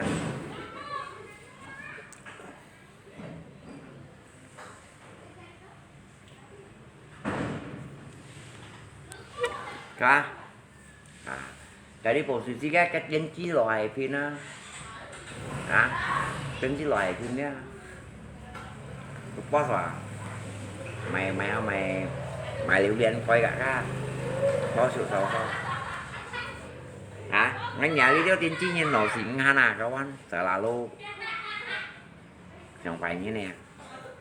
啊，啊。 Jadi posisi个个電視落海片啊，啊，電視落海片啊，bos啊，買買啊買買榴槤開个啊，包手燒燒。啊，𠊎伢呢條電視人老師，你看啊，kawan，selalu。 上擺年呢，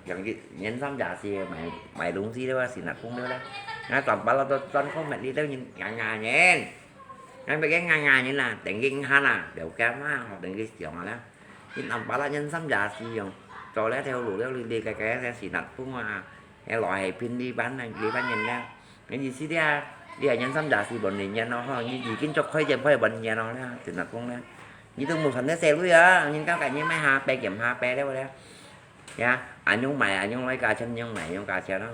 兩日年三十四買買東西了啊，先來講了啦。𠊎轉巴拉都轉講乜呢兜人硬硬人，𠊎乜个硬硬人啊，等佢看啊，了解嘛，等佢想啊啦。你轉巴拉年三十四用，做了條路了，你你个个个先來講啊，該來係便利班啊，你班人啦。 你意思咧，你係年三十四本年年咯，吼，你已經做開店開本年咯，咧，真係講咧，你都無賺到細鐳啊，人家个人買下百件下百了咧，呀，恁樣買恁樣來價錢，恁樣買恁樣價錢咯，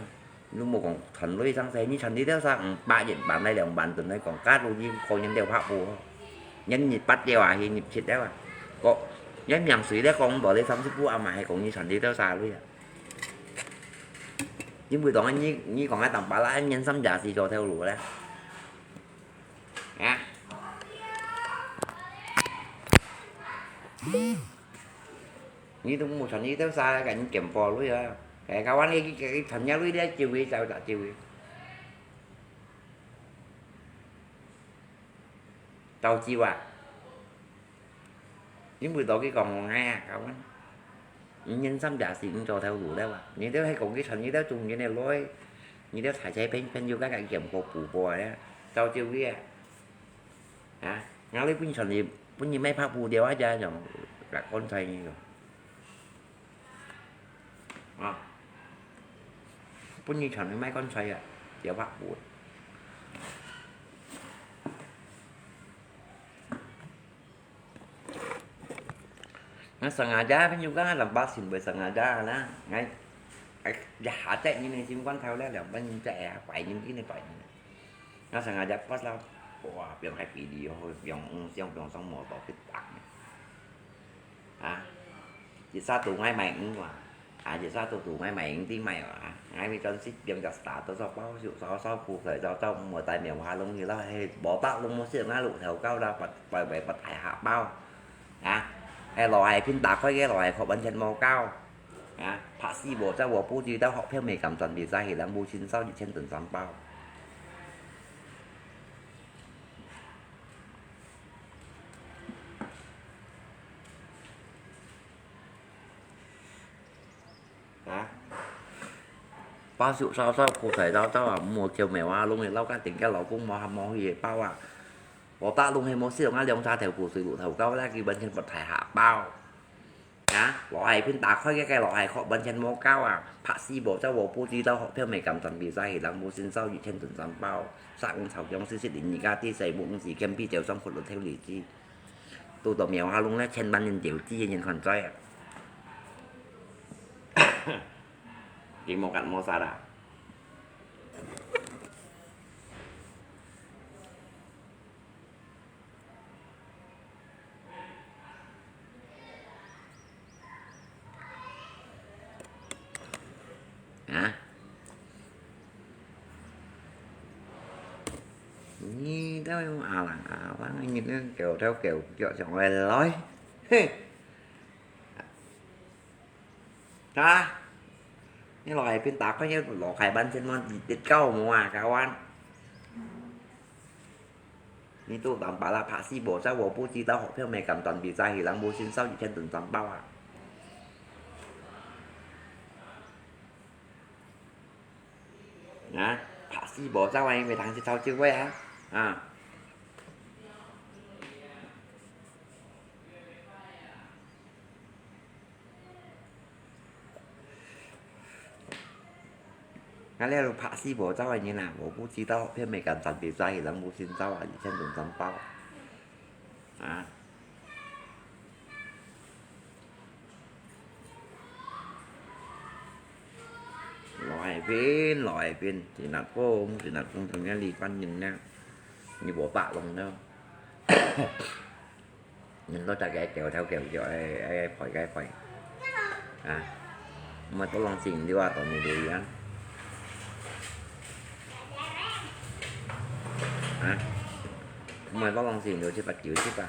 你都無講賺鐳上細，你賺你兜儕五百、一萬來兩萬，等來講，加到你個人兜拍布，人入八了啊，去入七了啊，個人命水咧講無你三十步啊嘛，係講你賺你兜儕鐳啊。 因為當然你你講个當巴拉，年三十四做頭路咧，啊，你都無賺你兜儕个人健保鐳啊，哎，kawan你你賺了鐳咧，就會走走就會，走走啊！ 因為到佢講𠊎啊，kawan，你年三十四毋做頭路了啊，你兜係講佢賺你兜中間个鐳，你兜大細朋朋友个个健保補補啊，照照佢啊，啊，𠊎兜本賺你本你買拍布條啊，這種，來講出來呢個。 啊，本人全部買棺材啊，吊白布。𠊎sengaja朋友講，兩百先會sengaja啦，𠊎，哎，一下隻人个心肝頭咧，兩百人隻啊，百人，一百人。𠊎sengaja pas啦，哇，變開比例好，用，用，用上摩托去打。 啊，一下都𠊎買魚啊，啊，一下都都𠊎買魚仔賣啊，𠊎咪專食變个啥，都做包燒燒燒，苦菜燒燒，無帶棉花弄去咯，嘿，無帶弄無食，𠊎攄頭高啦，拔，拔，拔，拔大下包，啊，嘿，落海片打開个落海殼完全無搞，啊，拍死無，在我不知道學票沒敢轉比賽，人無清掃一千等三包。 啊，包燒燒燒，苦菜燒燒啊，無叫咩話，攏係老家庭个老公無合無去个包啊。無打攏係無使用啊，兩儕頭苦水攄頭高啦，佢完全不太下包。啊，落海片打開个，該落海殼完全無搞啊，拍死無，在我不知道學票沒敢轉比賽，人無先燒一千等三包，殺五草薑，四十零二家，第四五五時間，比較上苦樂透荔枝。 堵到苗下弄咧，千萬人投資个人還在啊。佢無干無啥啦。要用阿郎阿郎，你个狗頭狗腳上來來，嘿！啊！你來邊打開，要落開半千萬，一一高無啊，kawan！你都當巴拉拍死無走，我不知道好票沒敢轉比賽，人無信少，一千等轉爆啊！ 啊，拍死無走啊，因為通去操酒會啊，啊。啊，你都拍死無走个人啊，我不知道，偏袂敢站比賽，人無信走啊，一千等轉爆啊。啊。 來邊，來邊，今日講，今日講，今日禮拜日呢，你無白弄了。人都大家掉頭掉腳，哎，哎，賠該賠。啊，毋係都浪錢了啊，當你留言。啊，毋係都浪錢了，七八九七八。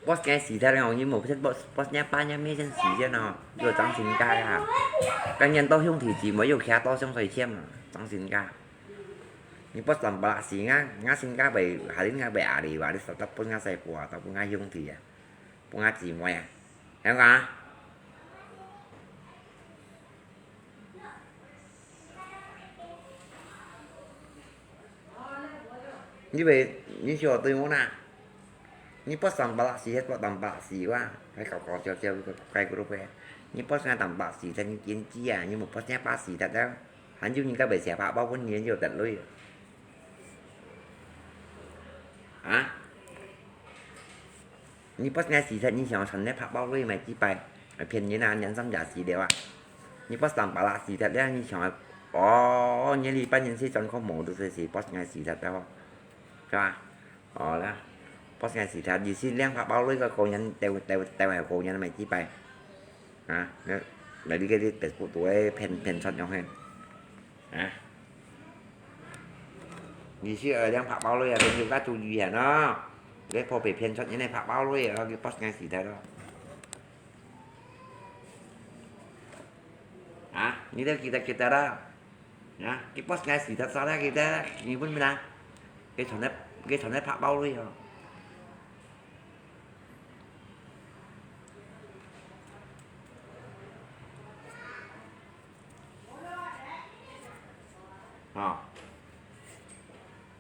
Boss个時代哦，你無識boss，boss个爸个咩先時間哦，有張新家呀。今年到兄弟姊妹又徛到上水簽啊，張新家。你boss三百六十啊，我新家被，還係我被阿里話，你實在分我細婆啊，都分我兄弟啊，分我姊妹啊，聽講啊？ 你會，你曉得對無啦？你boss三百六十，還boss三百六十哇，還搞搞笑笑，該个都會。你boss三百六十，才你堅持啊，你無boss三百六十得了，還有你个袂寫白包，分你有得累。啊？ 你boss个時節，你想要賺个白包鐳嘛，幾百，騙人啊，人生也死了啊。你boss三百六十了，你想要，哦，你禮拜日去轉個無，就是boss个時節了，是吧？哦啦，boss个時節，你是領白包鐳个工人，帶，帶，帶个工人嘛，幾百。 啊，該，該你个你Facebook都會騙，騙出樣嘿。啊？你是愛領白包鐳啊，朋友較注意啊喏。你破被騙出人个白包鐳啊，你boss个時代咯。啊，你都記得，記得啦。 啊，佢boss个時節，早了佢个，你問咩啦？佢傳个，佢傳个白包鐳哦。哦，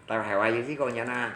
大家還有一個人啊。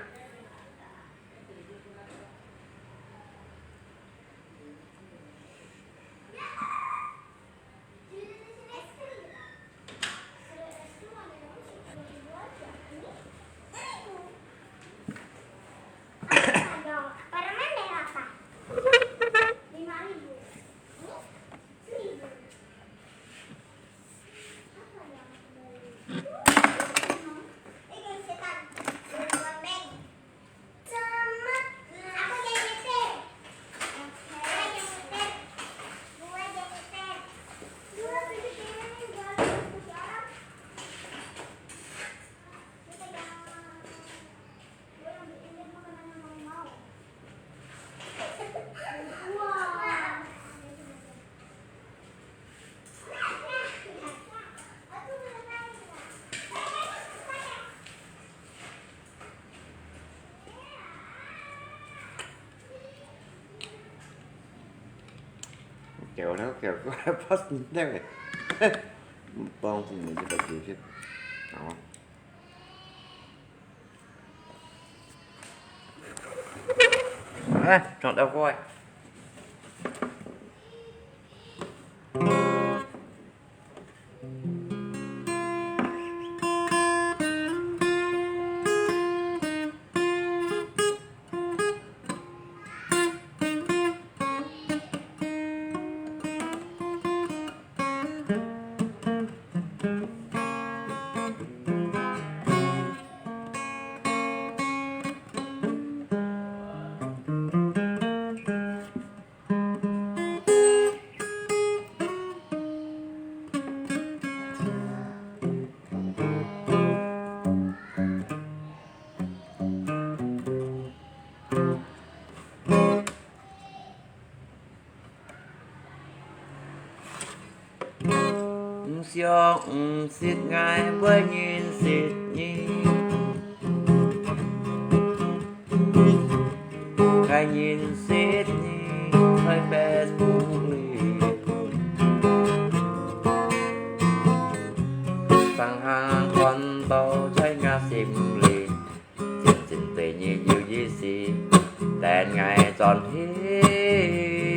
Kéo nó kéo qua bắt đeo. Bông thì mình sẽ phải chịu chứ. Đó. À, chọn đâu coi. 想毋識𠊎會認識你，𠊎認識你在Facebook裡，常常看到在𠊎心裡。 真正對你有意思，等𠊎轉去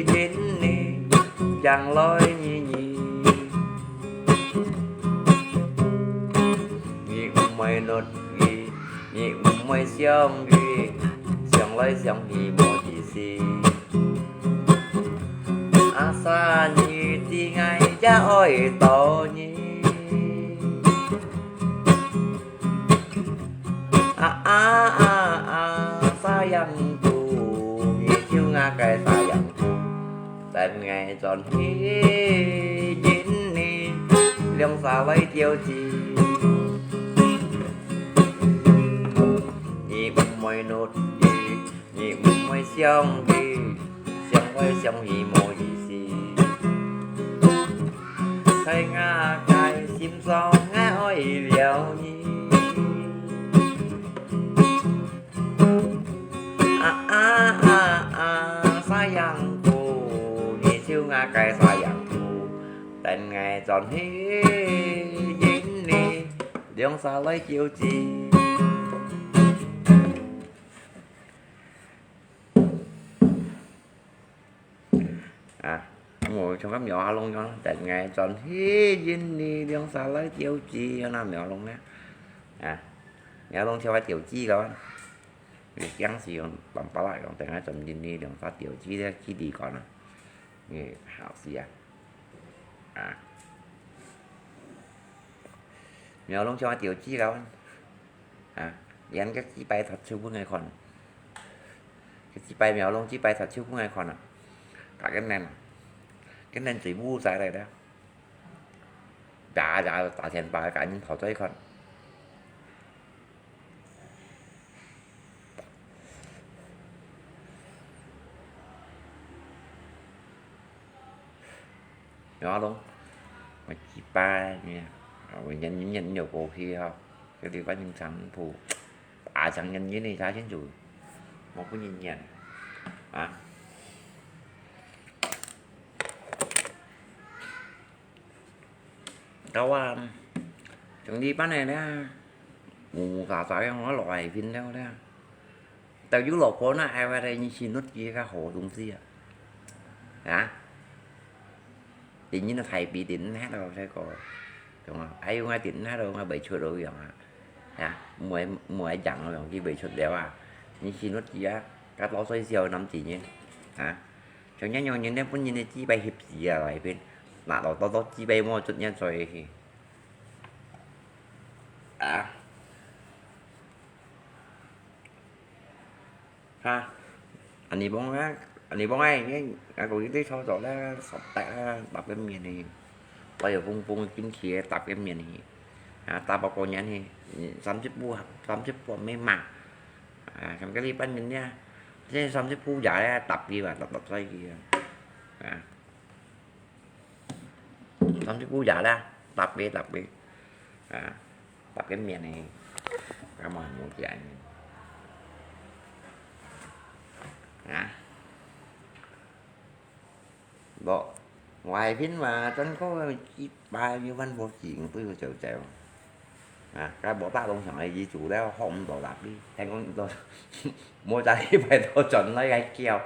認你，將來你你。你毋會樂意，你毋會想佢，想來想去無意思。阿三，你知𠊎也愛到你。 啊啊啊啊，sayangku，你就𠊎个sayangku，等𠊎轉去認你，兩儕來調戲。你毋會樂意， 你毋會想佢，想來想去無意思。在𠊎个心上，𠊎愛了你。啊啊啊啊，sayangku，你就𠊎个sayangku，等𠊎轉去認你，兩儕來調戲。 啊，無像該苗阿龍樣，等𠊎轉去認你，兩儕來調戲，有哪苗阿龍呢？啊，苗阿龍像該調戲咯，你驚死用啷巴拉用，等𠊎轉認你，兩儕調戲咧，距離感啊，你好死啊！啊，苗阿龍像該調戲咯，啊，連个雞排佢就分𠊎看。 佢雞排苗龍，雞排佢就分𠊎看啊，佢个面啊，个面嘴烏晒來了，打打打電話，趕緊跑出去看。苗龍，𠊎雞排呢，啊，𠊎忍忍忍忍就過去啊，這地方人全部 啊，像人人呢，他先就，無分人演啊。到啊，像這般个咧，烏烏沙沙个，𠊎老愛拼了咧。到有老婆那，哎，我的，你去弄幾個好東西啊？啊？ 人家个台北人，那都那个，懂啊？還有𠊎人，那都𠊎袂出路樣啊，啊，無愛無愛講咯，佢袂出了啊。你信我知啊，該老衰小男子呢，啊，像恁樣人咧，分人个雞排翕死啊，來片，那老多多雞排無出現出去，啊。 哈，恁呢講啊，恁呢講啊，𠊎，𠊎講佢兜操作啦，十大啦，搭个麵呢，還有紅紅金起个搭个麵呢，啊，搭包過年呢，三十步，三十步咩嘛，啊，像个禮拜日呢，這三十步也咧搭佢啊，搭搭在佢啊，啊。 三十步也啦，搭个搭个，啊，搭个麵呢，該麼無食呢？啊，無，𠊎還拼嘛，真个幾百萬無錢，不如走走。啊，該無打東西个，佢煮了學毋到啦，你聽講到，無在禮拜到轉來該叫，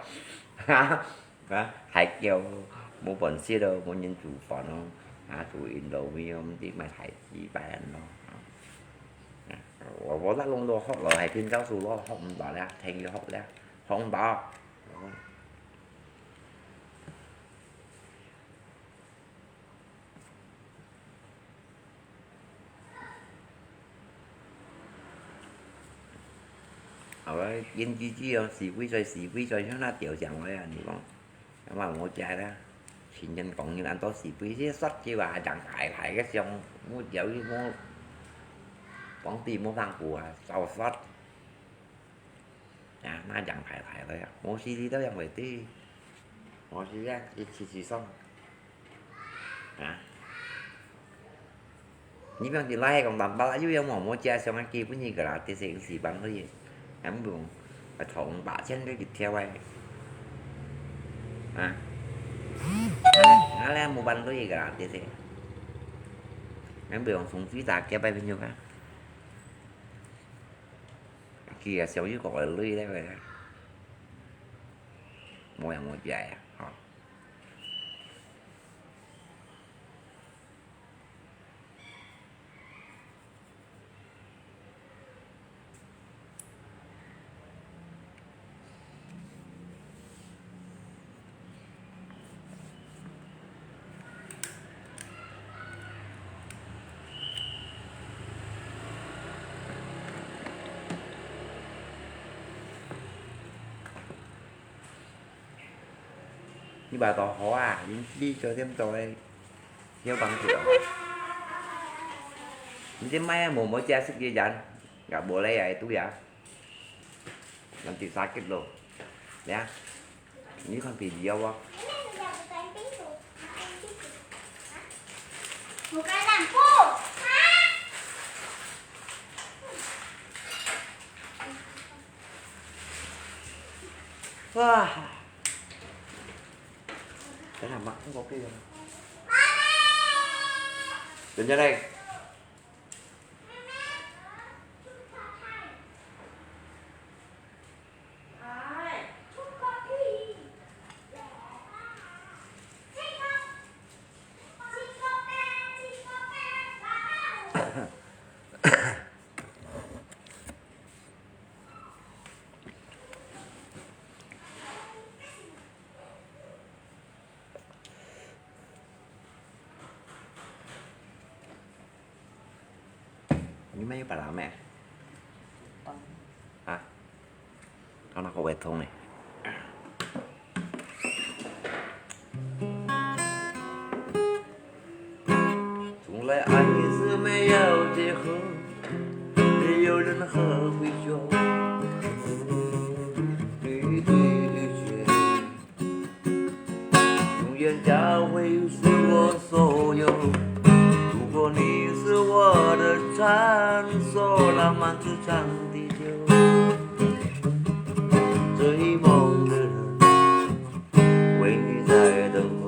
哈。 啊，還叫無飯食咯，無人煮飯咯，啊，煮印度麵咯，毋知麼个大雞排咯。啊，𠊎，𠊎摎弄到學咯，還拼招數咯，學毋到了，聽佢學了，學毋到。 後來演幾句哦，示威在示威在，像那吊上來啊，你講，那麼我家啦，前人講你安到示威，這殺雞啊，像大大个像，我叫佢無，皇帝無放過啊，照殺。 啊，那樣大大个啊，無死你都樣會知，無死啊，一起起送。啊，你平時拉係講單把啦，又有毛毛姐上个基本个啦，這些有時幫可以，還不用，啊，頭把錢都一條欸。啊，𠊎，𠊎來無辦法个啦，這些，還不用從最早个百分之百。佢也想要講个累了，無人無解啊，吼。 你把到好啊，你你酒店做个，要幫助啊。你這賣啊，毛毛姐食个人，也無咧也對啊。Nanti sakit loh. Ya. Ini kan video啊。Bukan lampu. 哇！等下，媽，我過去啊。人家嘞？你們有把它咩？啊？看那個胃痛呢。 从来爱你是没有借口，没有任何规矩。对对对决，永远教会是我所有。如果你是我的传说，浪漫就像地球。追梦的人，为你在等候。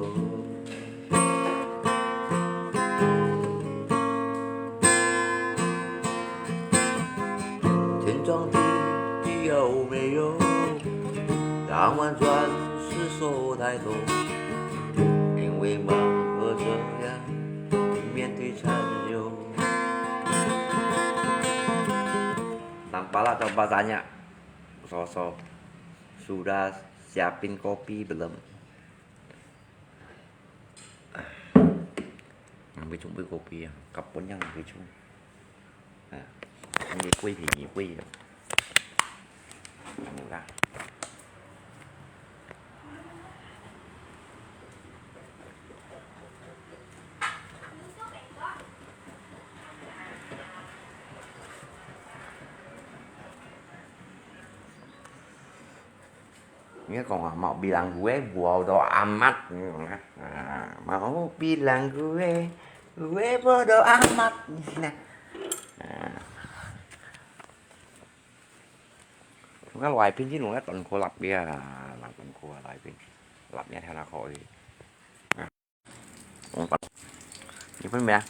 天长地久有没有？当完全是手抬头，因为忙和这样面对战友。Nampak tak coba tanya, Soso, sudah siapin kopi belum? Ngambil chung杯kopi啊，甲本人去冲。啊，你贵便宜贵啊。有啦。你講啊，mau bilangku eh, bodoh amat. Ah, mau bilangku eh, gue bodoh amat. Nah. Ah. Nó loài pin chứ nó toàn khô lặp bia, là toàn khô loài pin. Lặp nha theo nó khô đi. Ủa, bạn, như bên mẹ,